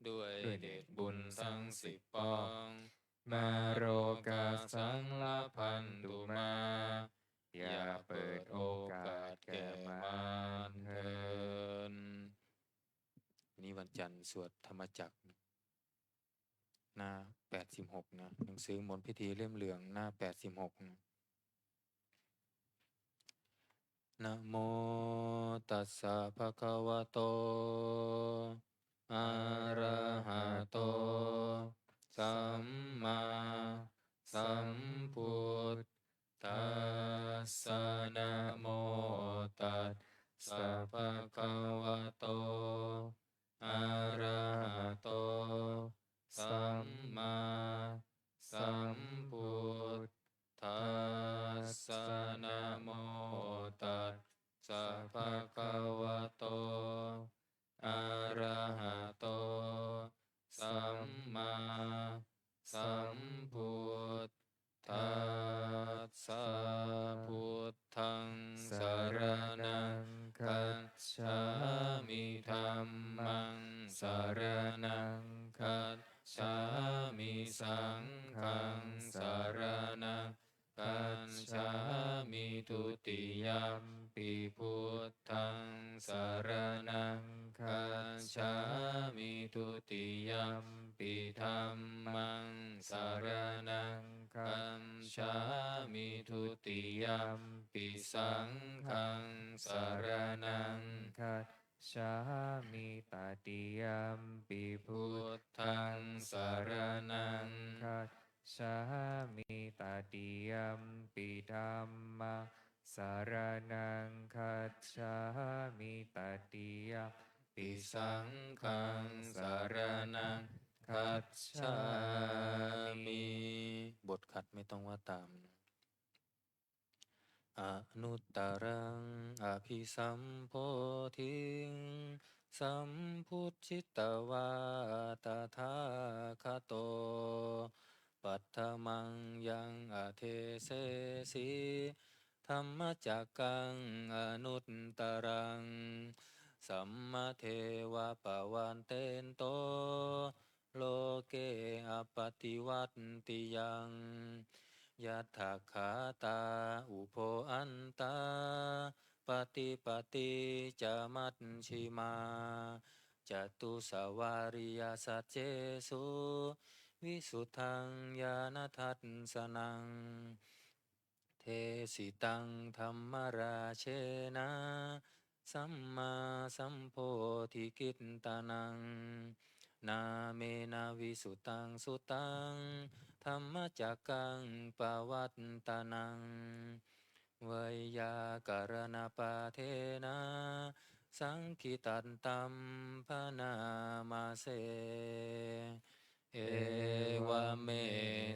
ด้วยเดชบุญทั้งสิบปอง Mā rogā saṃlabhantu mā อย่าเปิดโอกาสแก่มารเถิด นี่วันจันทร์สวดธรรมจักร หน้าแปดสิบหกนะ หนังสือมนต์พิธีเล่มเหลือง หน้าแปดสิบหกนะ Namo tassa bhagavato arahato sammāsambuddhassa. Namo tassa bhagavato arahato sammāsambuddhassa. Namo tassa bhagavato arahato sammāsambuddhassa. Buddhaṃ saraṇaṃ gacchāmi. Dhammaṃ saraṇaṃ gacchāmi. Saṅghaṃ saraṇaṃ gacchāmi. Dutiyampi buddhaṃ saraṇaṃ gacchāmi. Dutiyampi dhammaṃ saraṇaṃ gacchāmi. Dutiyampi saṅghaṃ saraṇaṃ gacchāmi. Tatiyampi buddhaṃ saraṇaṃ gacchāmi. Tatiyampi dhammaṃ saraṇaṃ gacchāmi. Tatiyampi saṅghaṃ saraṇaṃ gacchāmi. บทขัดไม่ต้องว่าตาม Anuttaraṃ abhisambodhiṃ sambuddhitvā tathāgato, paṭhamaṃ yaṃ adesesi dhammacakkaṃ anuttaraṃ, sammadeva pavattento loke appaṭivattiyaṃ. Yatthagāthā ubho antā paṭipatti ca majjhimā, catusavāriyasaccesu visuddhaṃ ñāṇadassanaṃ. Desitaṃ dhammarājena sammāsambodhikittanaṃ, nāmena visuddhaṃ suttaṃ dhammacakkaṃ pavattanaṃ. Veyyākaraṇapāṭhena saṅkhītattam bhaṇāma se. Evaṃ me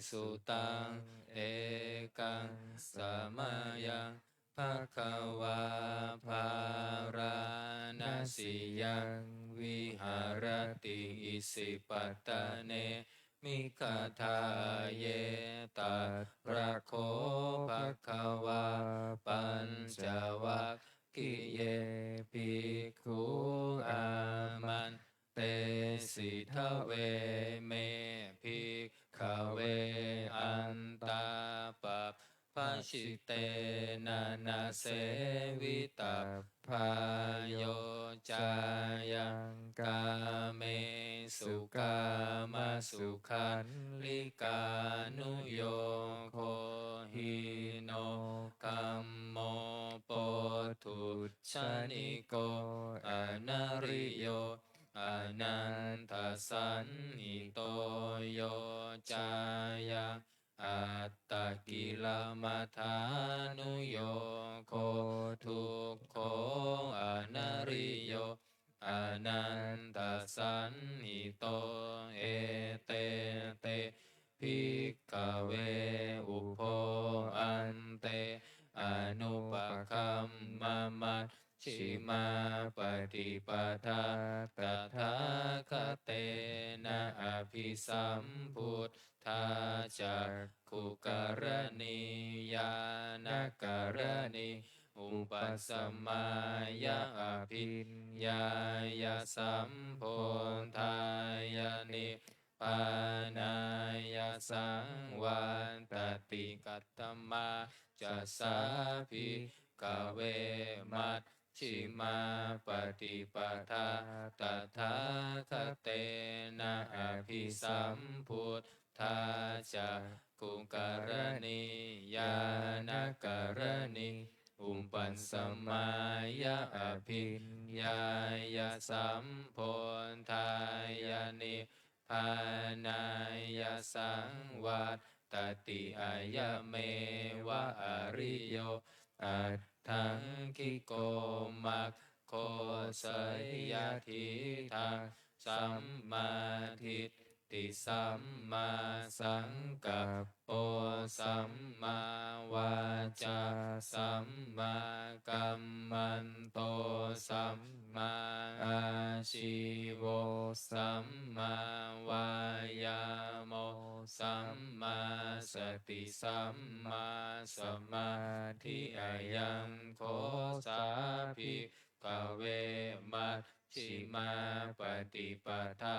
sutaṃ. Ekaṃ samayaṃ bhagavā bārāṇasiyaṃ viharati isipatane migadāye. Tatra kho bhagavā pañcavaggiye bhikkhū āmantesi: Dveme, bhikkhave, antā pab bhajitena na sevitabbā. Yo cāyaṃ kāmesu kāmasukhallikānuyogo hīno gammo pothujjaniko anariyo anatthasañhito. Yo cāyaṃ attakilamathānuyogo dukkho anariyo anatthasañhito. Ete te bhikkhave ubho ante anupagamma majjhimā paṭipadā tathāgatena abhisambuddhā cakkhukaraṇī ñāṇakaraṇī upasamāya abhiññāya sambodhāya nibbānāya saṃvattati. Katamā ca sā bhikkhave majjhimā paṭipadā tathāgatena abhisambuddhā cakkhukaraṇī ñāṇakaraṇī upasamāya abhiññāya sambodhāya nibbānāya saṃvattati. Ayameva ariyo aṭṭhaṅgiko maggo, seyyathīdaṃ: sammādiṭṭhi sammāsaṅkappo sammāvācā sammākammanto sammāājīvo sammāvāyāmo sammāsati sammāsamādhi. Ayaṃ kho sā bhikkhave majjhimā paṭipadā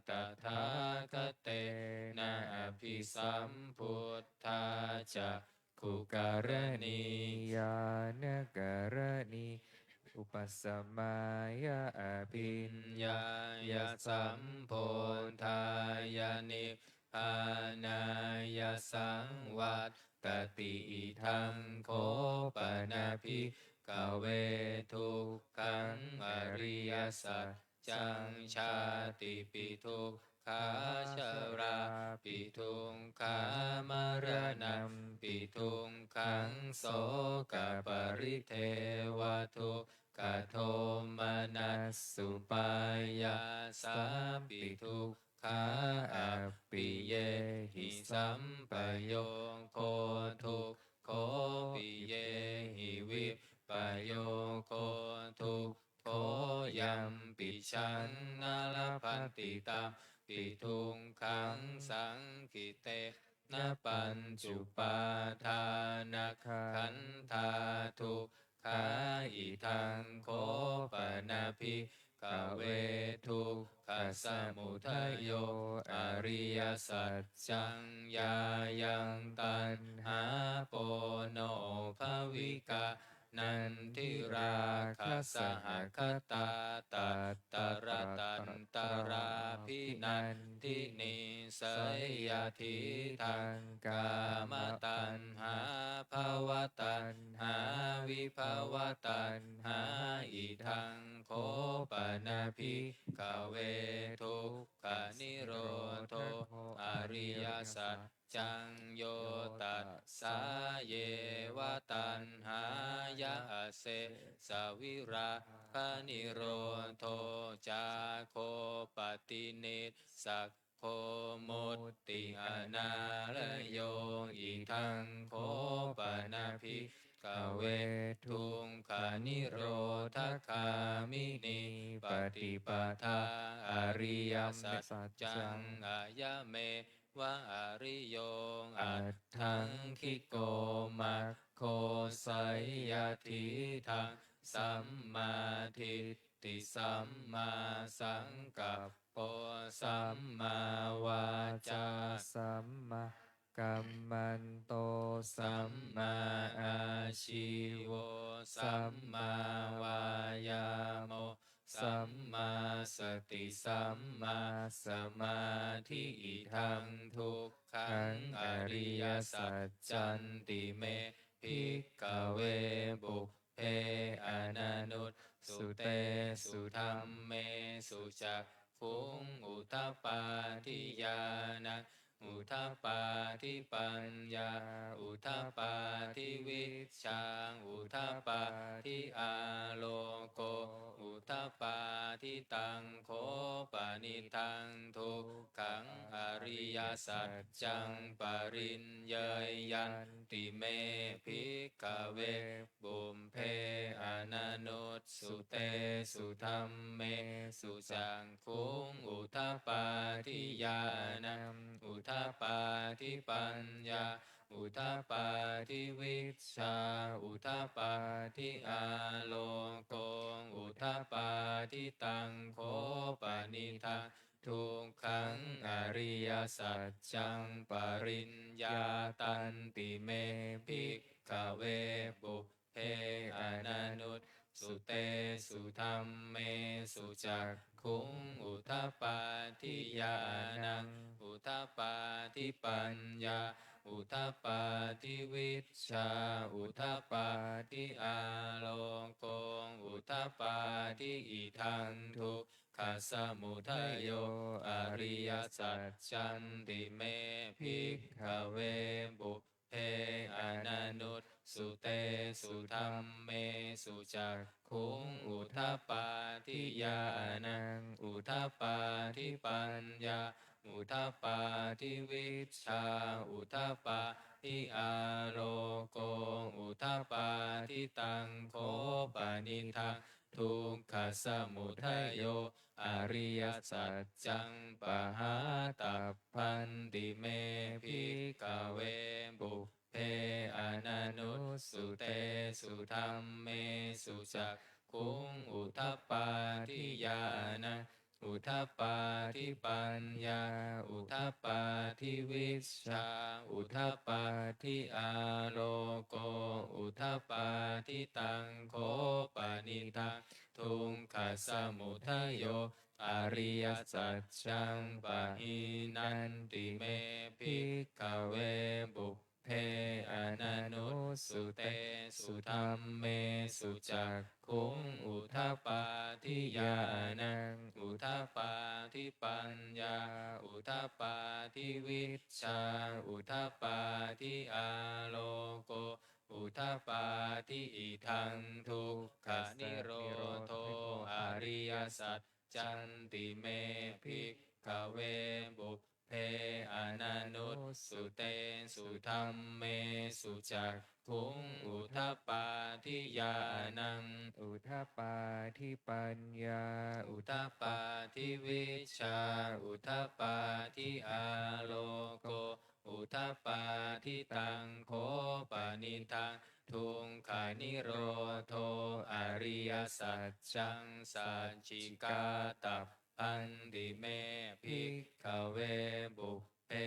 tathāgatena abhisambuddhā cakkhukaraṇī ñāṇakaraṇī upasamāya abhiññāya sambodhāya nibbānāya saṃvattati. Idaṃ kho pana bhikkhave dukkhaṃ ariyasaccaṃ: jātipi dukkhā jarāpi dukkhā maraṇampi dukkhaṃ sokaparidevadukkhadomanassupāyāsāpi dukkhaṃ appiyehi sampayogo dukkho piyehi vippayogo dukkho yampiyaṃ na labhati tampi dukkhaṃ saṅkhittena pañcupādānakkhandhā dukkhā. Idaṃ kho pana bhikkhave dukkhasamudayo ariyasaccaṃ: yāyaṃ taṇhā ponobbhavikā nandirāgasahagatā tatra tantarābhinandinī, seyyathīdaṃ: kāmataṇhā bhavataṇhā vibhavataṇhā. Idaṃ kho pana bhikkhave dukkhanirodho ariyasaccaṃ: yo tassāyeva taṇhāya asesavirāganirodho cāgo paṭinissaggo mutti anālayo. Idaṃ kho pana bhikkhave dukkhanirodhagāminī paṭipadā ariyasaccaṃ: ayameva ariyo aṭṭhaṅgiko maggo, seyyathīdaṃ: sammādiṭṭhi sammāsaṅkappo sammāvācā sammā kammanto sammāājīvo sammāvāyāmo sammāsati sammāsamādhi. Idaṃ dukkhaṃ ariyasaccanti me bhikkhave pubbe ananussutesu dhammesu cakkhuṃ udapādi ñāṇaṃ udapādi paññā udapādi vijjā udapādi āloko udapādi. Taṃ kho panidaṃ dukkhaṃ ariyasaccaṃ pariññeyyanti me bhikkhave pubbe ananussutesu dhammesu cakkhuṃ udapādi ñāṇaṃ udapādi paññā udapādi vijjā udapādi āloko udapādi. Taṃ kho panidaṃ dukkhaṃ ariyasaccaṃ pariññātanti me bhikkhave pubbe ananussutesu dhammesu cakkhuṃ udapādi ñāṇaṃ udapādi paññā udapādi vijjā udapādi āloko udapādi. Idaṃ dukkhasamudayo ariyasaccanti me bhikkhave pubbe ananussutesu dhammesu cakkhuṃ udapādi ñāṇaṃ udapādi paññā udapādi vijjā udapādi āloko udapādi. Taṃ kho panidaṃ dukkhasamudayo ariyasaccaṃ pahātabbanti me bhikkhave pubbe ananussutesu dhammesu cakkhuṃ udapādi ñāṇaṃ udapādi paññā udapādi vijjā udapādi āloko udapādi. Taṃ kho panidaṃ dukkhasamudayo ariyasaccaṃ pahīnanti me bhikkhave pubbe ananussutesu dhammesu cakkhuṃ udapādi ñāṇaṃ udapādi paññā udapādi vijjā udapādi āloko udapādi. Idaṃ dukkhanirodho ariyasaccanti me bhikkhave pubbe ananussutesu dhammesu cakkhuṃ udapādi ñāṇaṃ udapādi paññā udapādi vijjā udapādi āloko udapādi. Taṃ kho panidaṃ dukkhanirodho ariyasaccaṃ sacchikatabbanti me bhikkhave pubbe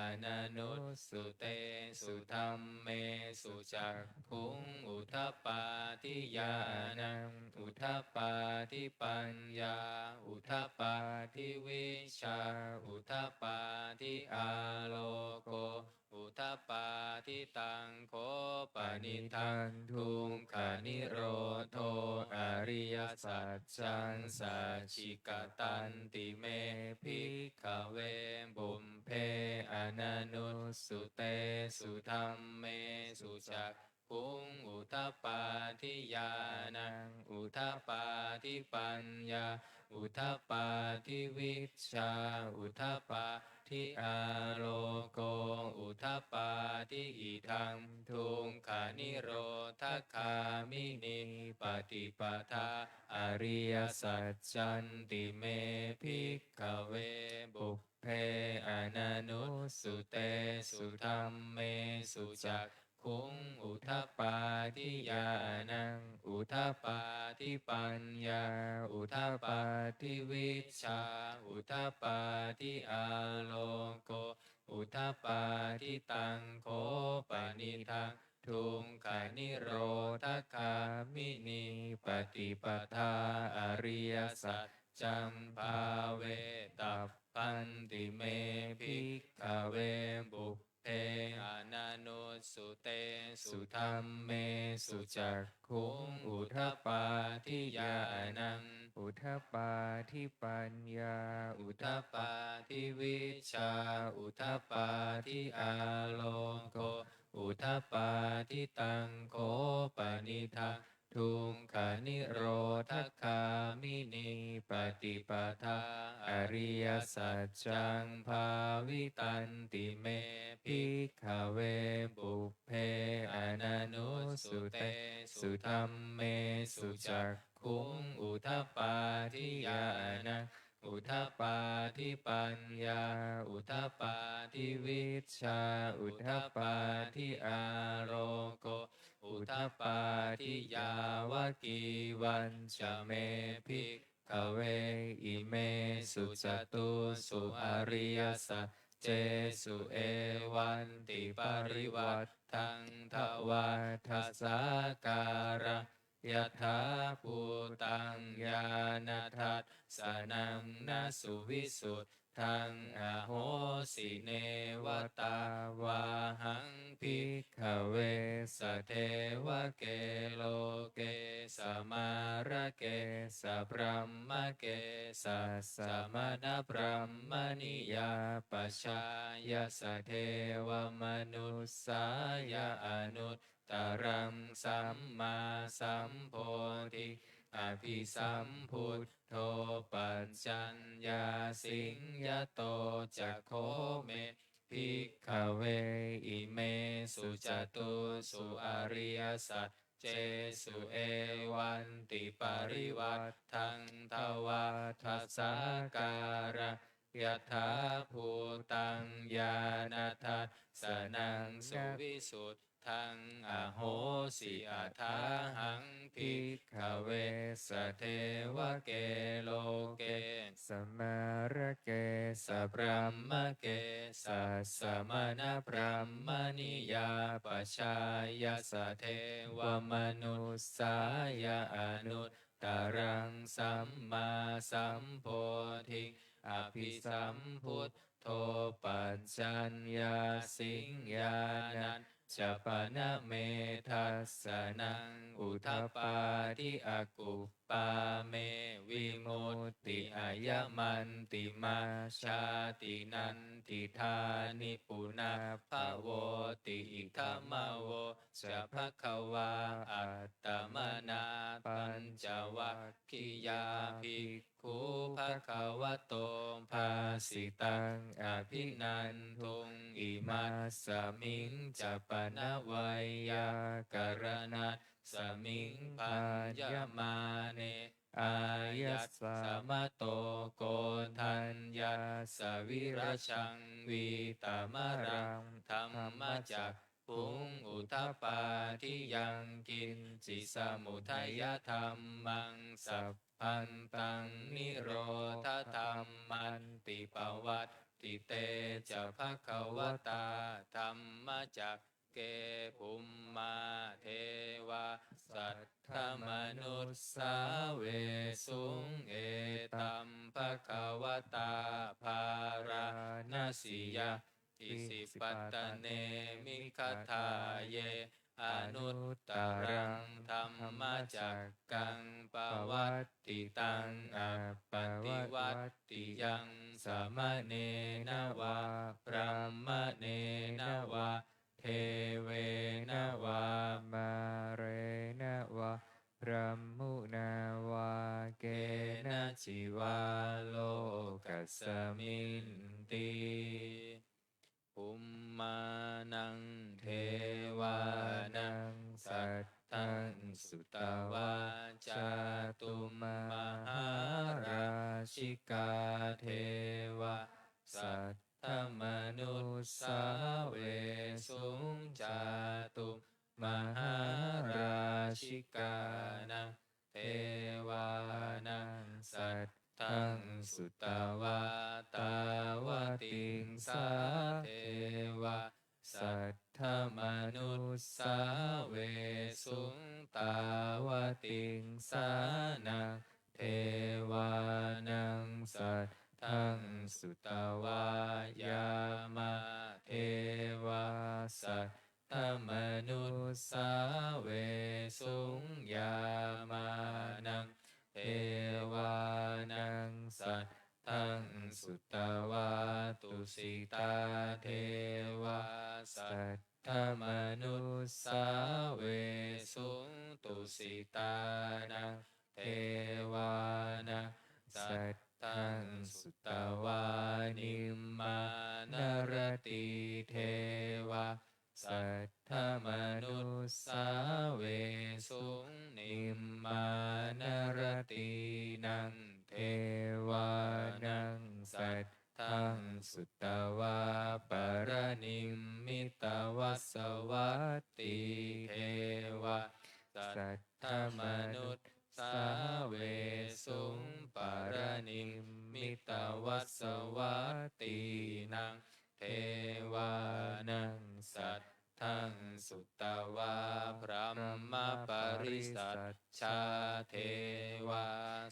ananussutesu dhammesu cakkhuṃ udapādi ñāṇaṃ udapādi paññā udapādi vijjā udapādi āloko udapādi. Taṃ kho panidaṃ dukkhanirodho ariyasaccaṃ sacchikatanti me bhikkhave pubbe ananussutesu dhammesu cakkhuṃ udapādi ñāṇaṃ udapādi paññā udapādi vijjā udapādi āloko udapādi. Idaṃ dukkhanirodhagāminī paṭipadā ariyasaccanti me bhikkhave pubbe ananussutesu dhammesu cakkhuṃ udapādi ñāṇaṃ udapādi paññā udapādi vijjā udapādi āloko udapādi. Taṃ kho panidaṃ dukkhanirodhagāminī paṭipadā ariyasaccaṃ bhāvetabbanti me bhikkhave pubbe ananussutesu dhammesu cakkhuṃ udapādi ñāṇaṃ udapādi paññā udapādi vijjā udapādi āloko udapādi. Taṃ kho panidaṃ dukkhanirodhagāminī paṭipadā ariyasaccaṃ bhāvitanti me bhikkhave pubbe ananussutesu dhammesu cakkhuṃ udapādi ñāṇaṃ udapādi paññā udapādi vijjā udapādi āloko udapādi. Yāvakīvañca me bhikkhave imesu catūsu ariyasaccesu evantiparivaṭṭaṃ dvādasākāraṃ yathābhūtaṃ ñāṇadassanaṃ na suvisuddhaṃ ahosi. Neva tāvāhaṃ bhikkhave sadevake loke samārake sabrahmake sassamaṇabrāhmaṇiyā pajāya sadevamanussāya anut taraṃ sammāsambodhiṃ abhisambuddho paccaññāsiṃ. Yato ca kho me bhikkhave imesu catūsu ariyasaccesu evantiparivaṭṭaṃ dvādasākāraṃ yathābhūtaṃ ñāṇadassanaṃ suvisuddhaṃ ahosi. Athāhaṃ bhikkhave sadevake loke samārake sabrahmake sassamaṇabrāhmaṇiyā pajāya sadevamanussāya anut taraṃ sammāsambodhiṃ abhisambuddho paccaññāsiṃ. Ñāṇañca pana me dassanaṃ udapādi akuppā me vimutti ayamantimā jāti natthidāni punabbhavoti. Idamavoca bhagavā. Attamanā pañcavaggiyā bhikkhū bhagavato bhāsitaṃ abhinanduṃ. Imasmiñca pana veyyākaraṇasmiṃ bhaññamāne āyasmato koṇḍaññassa virajaṃ vītamalaṃ dhammacakkhuṃ udapādi yaṅkiñci samudayadhammaṃ sabbantaṃ nirodhadhammanti. Pavattite ca bhagavatā dhammacakke bhummā devā saddamanussāvesuṃ. Etaṃ bhagavatā bārāṇasiyaṃ isipatane migadāye anuttaraṃ dhammacakkaṃ pavattitaṃ appaṭivattiyaṃ samaṇena vā brāhmaṇena vā devena vā mārena vā brahmunā vā kenaci vā lokasminti. Bhummānaṃ devānaṃ saddaṃ sutvā cātummahārājikā devā saddamanussāvesuṃ. Cātummahārājikānaṃ devānaṃ saddaṃ sutvā tāvati sā devā saddamanussāvesuṃ. Tāvatiṃsānaṃ devānaṃ saddaṃ sutvā yāmā devā saddamanussāvesuṃ. Yāmānaṃ devānaṃ saddaṃ sutvā tusitā devā saddamanussāvesuṃ. Tusitānaṃ devānaṃ saddaṃ sutvā nimmānaratī devā saddamanussāvesuṃ. Nimmānaratīnaṃ devānaṃ saddaṃ sutvā paranimmitavasavattī devā saddamanussāvesuṃ. Paranimmitavasavattīnaṃ devānaṃ saddaṃ sutvā brahmaparisajjā devā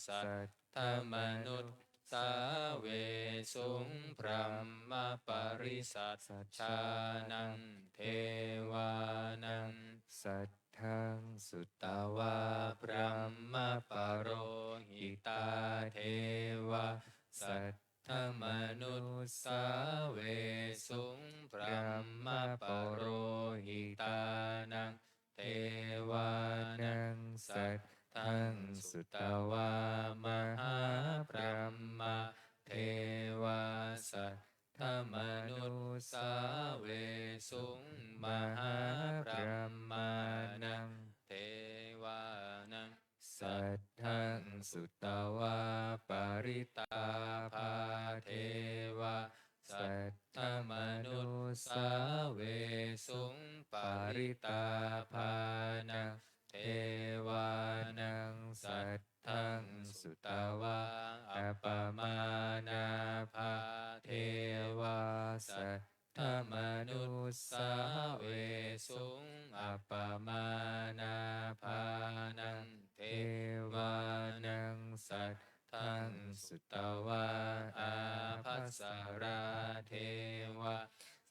saddamanussāvesuṃ. Brahmaparisajjānaṃ devānaṃ saddaṃ sutvā brahmapurohitā devā saddamanussāvesuṃ. Brahmapurohitānaṃ devānaṃ saddaṃ sutvā mahābrahmā devā saddamanussāvesuṃ. Mahābrahmānaṃ devānaṃ saddaṃ sutvā parittābhā devā saddamanussāvesuṃ. Parittābhānaṃ devānaṃ saddaṃ sutvā appamāṇābhā devā saddamanussāvesuṃ. Appamāṇābhānaṃ devānaṃ saddaṃ sutvā ābhassarā devā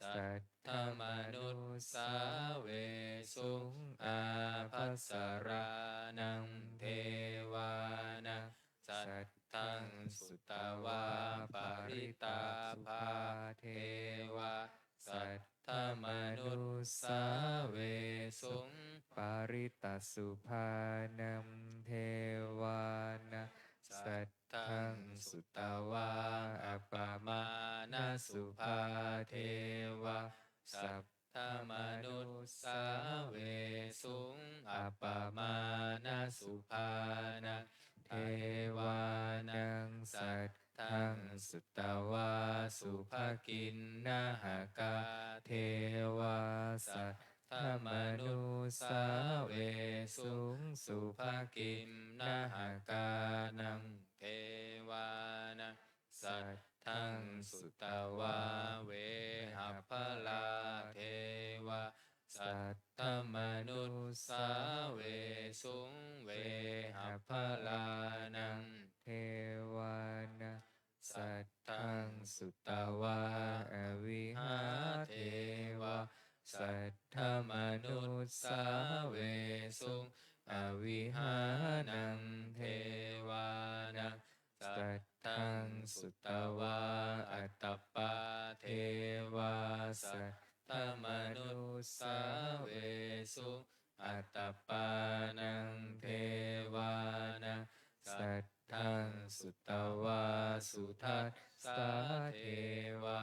saddamanussāvesuṃ. Ābhassarānaṃ devānaṃ saddaṃ sutvā parittābhā devā saddamanussāvesuṃ. Parittasubhānaṃ devānaṃ saddaṃ sutvā appamāṇasubhā devā saddamanussāvesuṃ. Appamāṇasubhānaṃ devānaṃ saddaṃ sutvā subhakiṇhakā devā saddamanussāvesuṃ. Subhakiṇhakānaṃ devānaṃ saddaṃ sutvā vehapphalā devā saddamanussāvesuṃ. Vehapphalānaṃ devānaṃ saddaṃ sutvā avihā devā saddamanussāvesuṃ. Avihānaṃ devānaṃ saddaṃ sutvā atappā devā saddamanussāvesuṃ. Atappānaṃ devānaṃ saddaṃ sutvā sudassā devā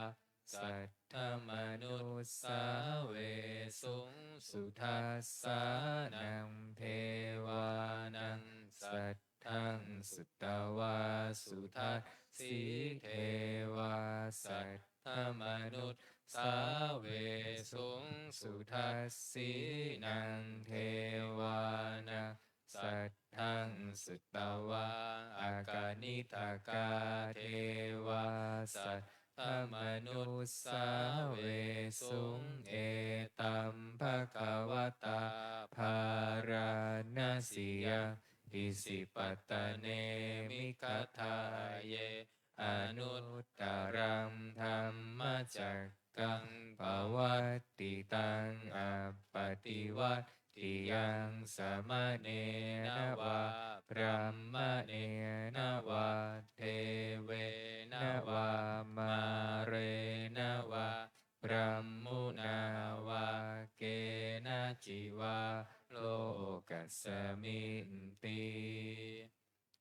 saddamanussāvesuṃ. Sudassānaṃ devānaṃ saddaṃ sutvā sudassī devā saddamanussāvesuṃ. Sudassīnaṃ devānaṃ saddaṃ sutvā akaniṭṭhakā devā saddamanussāvesuṃ. saddamanussāvesuṃ: Etaṃ bhagavatā Bārāṇasiyaṃ Isipatane Migadāye anuttaraṃ dhammacakkaṃ pavattitaṃ appaṭivattiyaṃ samaṇena vā brāhmaṇena vā devena vā mārena vā brahmunā vā kenaci vā lokasminti.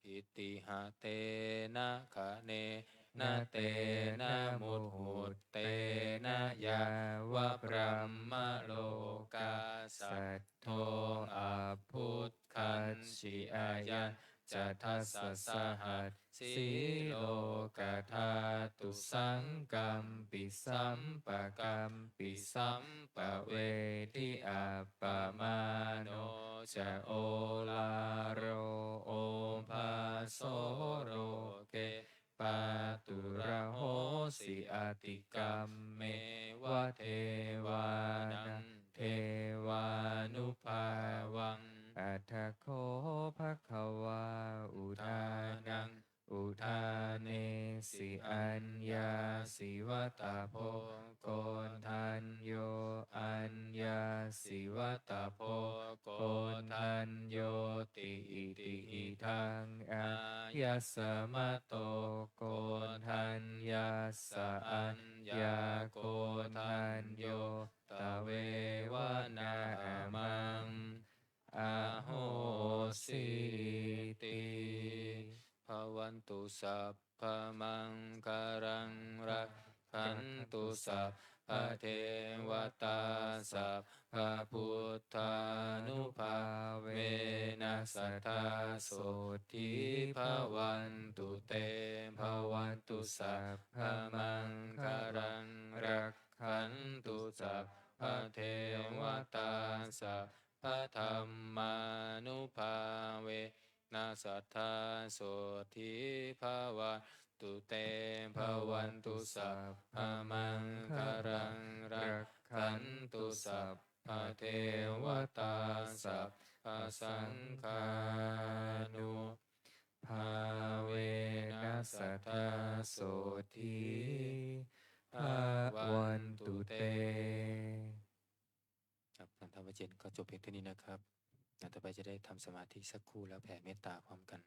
Itiha tena khaṇena tena muhuttena yāva brahmalokā saddo abbhuggacchi. Ayañca dasasahassī lokadhātu saṅkampi sampakampi sampavedhi. Appamāṇo ca oḷāro obhāso loke pāturahosi atikkammeva devānaṃ devānubhāvaṃ. Atha kho bhagavā udānaṃ udānesi: Aññāsi vata bho Koṇḍañño, aññāsi vata bho Koṇḍaññoti. Iti idaṃ āyasmato Koṇḍaññassa aññākoṇḍañño tveva nāmaṃ ahosīti. Bhavantu sabbamaṅgalaṃ, rakkhantu sabbadevatā, sabbabuddhānubhāvena sadā sotthī bhavantu te. Bhavantu sabbamaṅgalaṃ, rakkhantu sabbadevatā, sabbadhammānubhāvena sadā sotthī bhavantu te. Bhavantu sabbamaṅgalaṃ, rakkhantu sabbadevatā, sabbasaṅghānubhāvena sadā sotthī bhavantu te. ครับ ทำวัจเจนก็จบเพียงเท่านี้นะครับ ต่อไปจะได้ทำสมาธิสักครู่แล้วแผ่เมตตาพร้อมกัน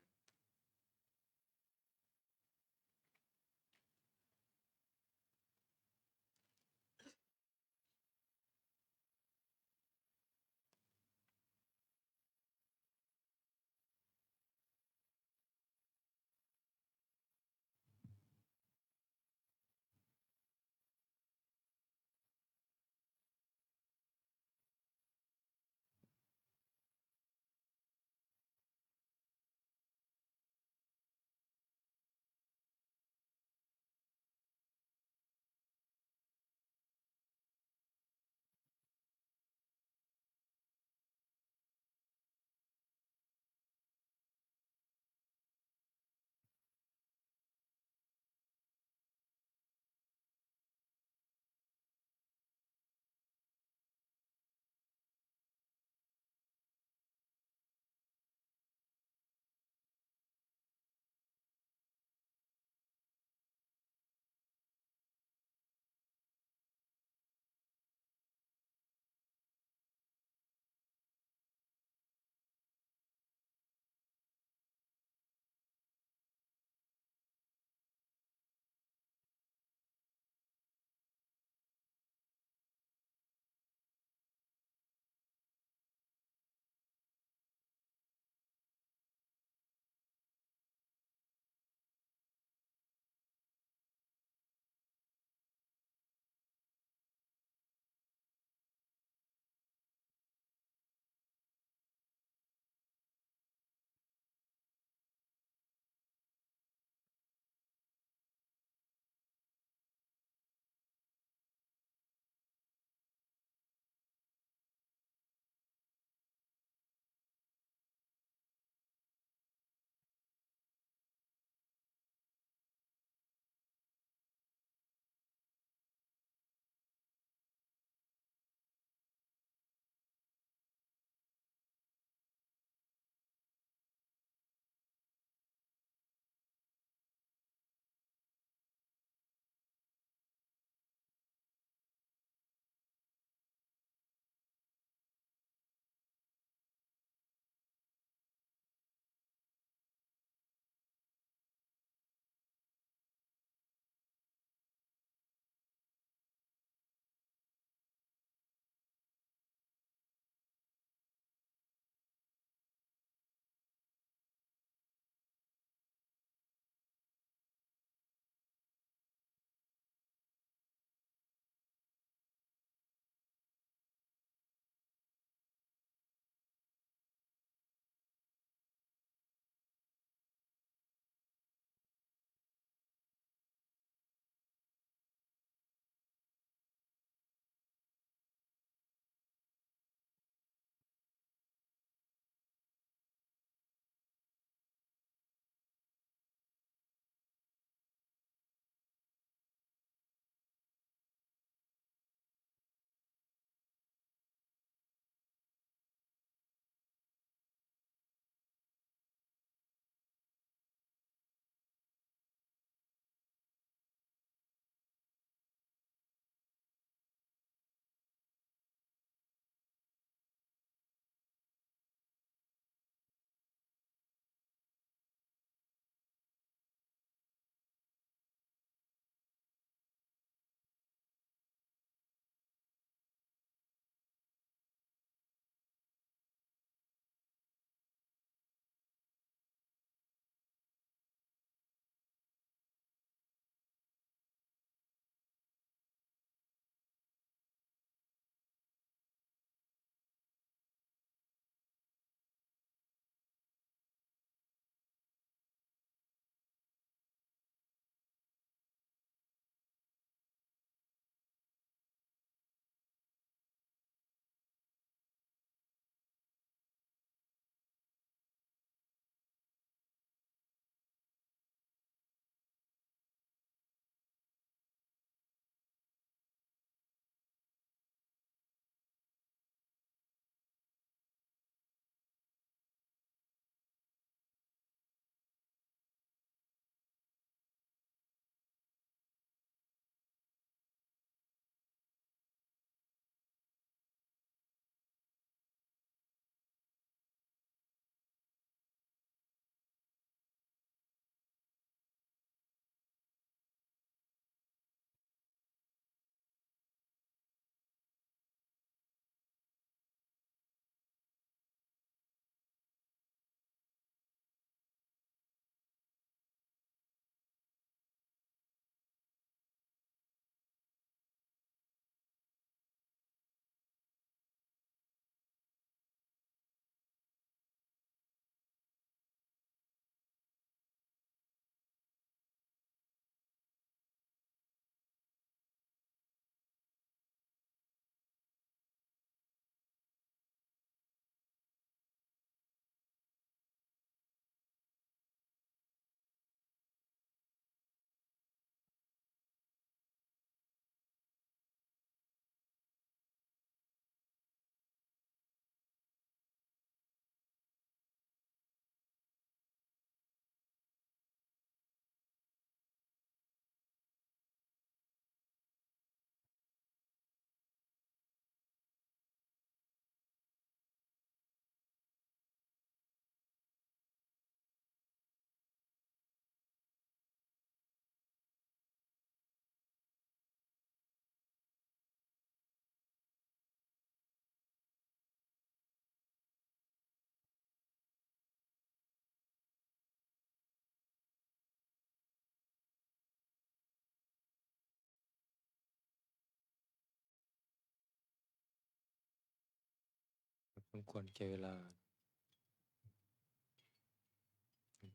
สมควรแก่เวลา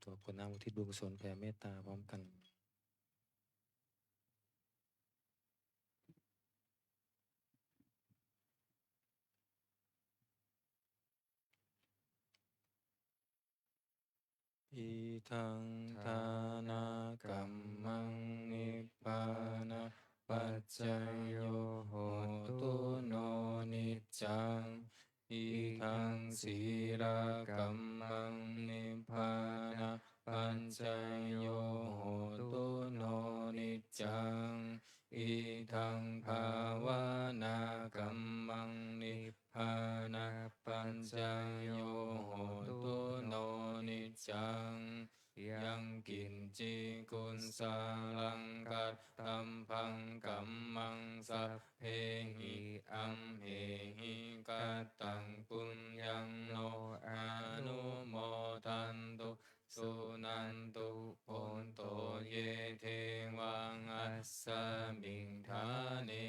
ตัวกรวดน้ำอุทิศบุญกุศลแผ่เมตตาพร้อมกัน Idaṃ dānakammaṃ nibbānapaccayo hotu no niccaṃ. Idaṃ sīlakammaṃ nibbānapaccayo hotu no niccaṃ. Idaṃ bhāvanākammaṃ nibbānapaccayo hotu no niccaṃ. Yaṅkiñci kusalaṃ kattabbaṃ kammaṃ sabbehi amhehi kataṃ puññaṃ no anumodantu suṇantu bhonto ye devā asmiṃ ṭhāne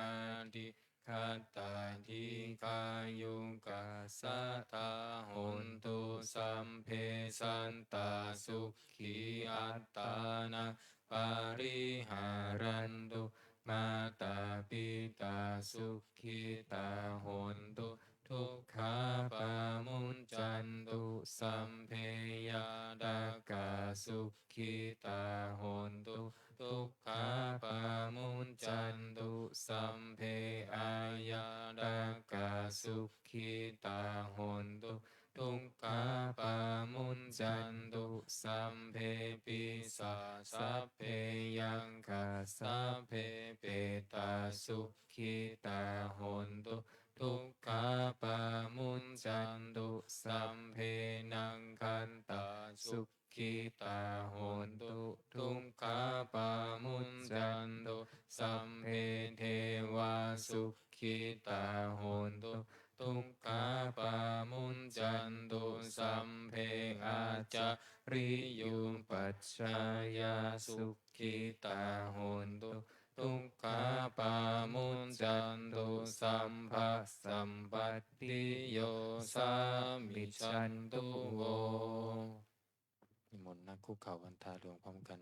adhigatā dīghāyukā sadā hontu sabbe sattā sukhī attānaṃ pariharantu. Mātā pitā sukhitā hontu dukkhā pamuñcantu. Sabbe ñātakā sukhitā hontu dukkhā pamuñcantu. Sabbe aññātakā sukhitā hontu dukkhā pamuñcantu. Sabbe pisā sabbe yakkhā sabbe petā sukhitā hontu dukkhā pamuñcantu. Sabbe nakkhattā sukhitā hontu dukkhā pamuñcantu. Sabbe devā sukhitā hontu dukkhā pamuñcantu. Sabbe ācariyupajjhāyā sukhitā hontu dukkhā pamuñcantu. Sabbasampattiyosā micchatu vo. นิมนต์นั่งคุกเข่าวันทาหลวงพร้อมกัน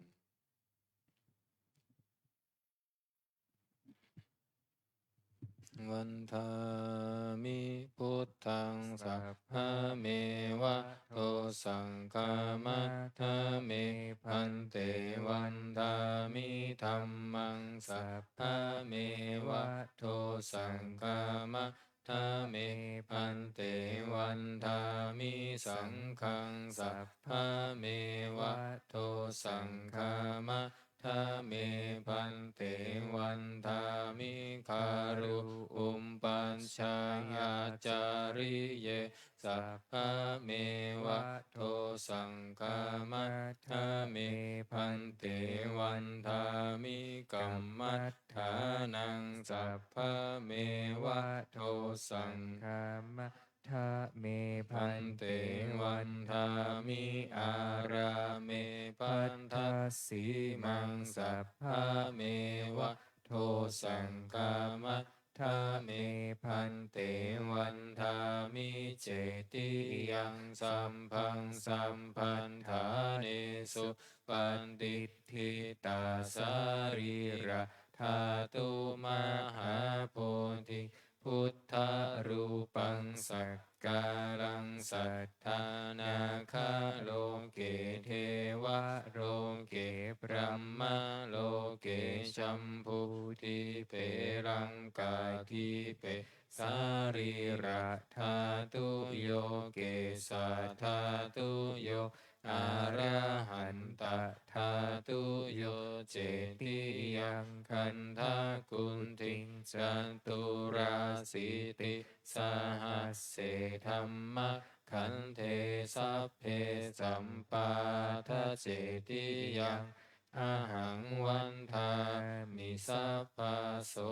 Vandāmi buddhaṃ sabbameva dosaṃ khamatha me bhante. Vandāmi dhammaṃ sabbameva dosaṃ khamatha me bhante. Vandāmi saṅghaṃ sabbameva dosaṃ khamatha me bhante. Vandāmi guru upajjhāyācariye sabbameva dosaṃ khamatha me bhante. Vandāmi kammaṭṭhānaṃ sabbameva dosaṃ khamatha me bhante. Vandāmi ārāme paṭhassīmaṃ sabbameva dosaṃ khamatha me bhante. Vandāmi cetiyaṃ sabbaṃ sabbaṭṭhānesu patiṭṭhitā sarīradhātu mahābodhiṃ buddharūpaṃ sakalaṃ satthā nāgaloke devaloke brahmaloke jambudīpe laṅkādīpe sarīradhātuyo kesādhātuyo arahantadhātuyo cetiyaṃ gandhakuṭiṃ caturāsītisahasсе dhammakkhandhe sabbe sappāda cetiyaṃ ahaṃ vandāmi sabbaso.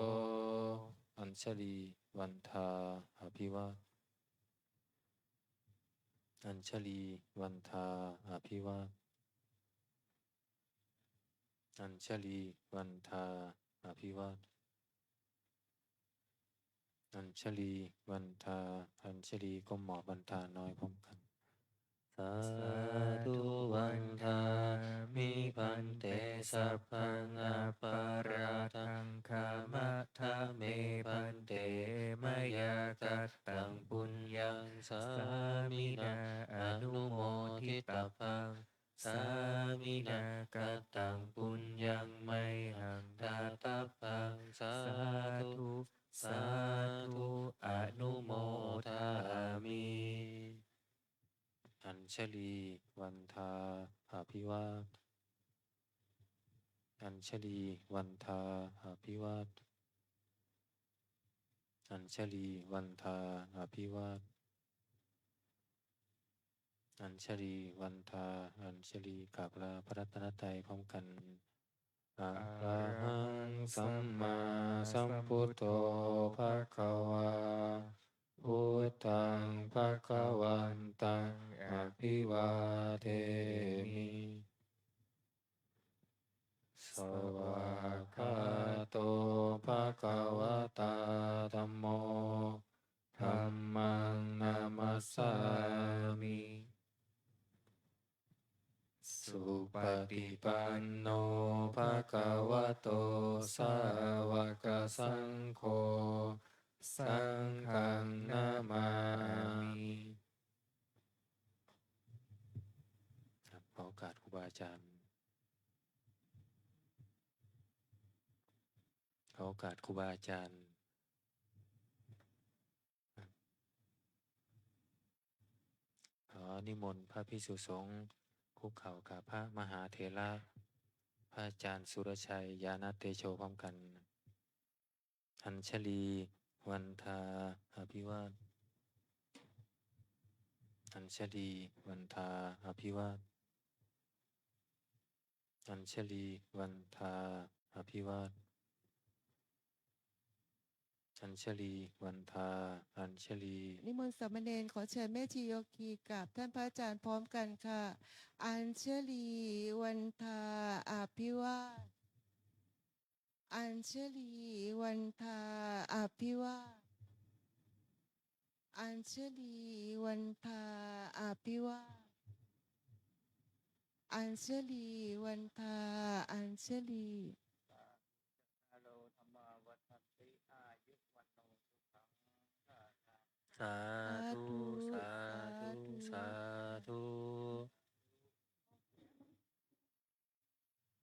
Añjalī vandā abhivā Añjalī vandā abhivā Añjalī vandā abhivā อัญชลีวันทา อัญชลีก้มหมอบวันทาน้อยพร้อมกัน Sādhu vandāmi bhante sabbaṃ aparādhaṃ khamatha me bhante mayā kattaṃ puññaṃ sāminā anumoditabbaṃ sāminā kattaṃ puññaṃ mayhaṃ dātabbaṃ sādhu sādhu anumodāmi. Añjalī vandā abhivād Añjalī vandā abhivād Añjalī vandā abhivād Añjalī vandā Añjalī กราบลาพระรัตนตรัยพร้อมกัน Arahaṃ sammāsambuddho bhagavā, buddhaṃ bhagavantaṃ abhivādemi. Svākkhāto bhagavatā dhammo, dhammaṃ namassāmi. Supaṭipanno bhagavato sāvakasaṅgho, saṅghaṃ namāmi. ครับ ขอโอกาสครูบาอาจารย์ ขอโอกาสครูบาอาจารย์ ขอนิมนต์พระภิกษุสงฆ์คุกเข่ากับพระมหาเถระ พระอาจารย์สุรชัย ญาณเตโช พร้อมกัน Añjalī vandā abhivād Añjalī vandā abhivād Añjalī vandā abhivād Añjalī vandā Añjalī นิมนต์สามเณร ขอเชิญแม่ชีโยคีกราบท่านพระอาจารย์พร้อมกันค่ะ Añjalī vandā abhivād Añjalī vandā abhivād Añjalī vandā abhivād Añjalī vandā Añjalī. Sā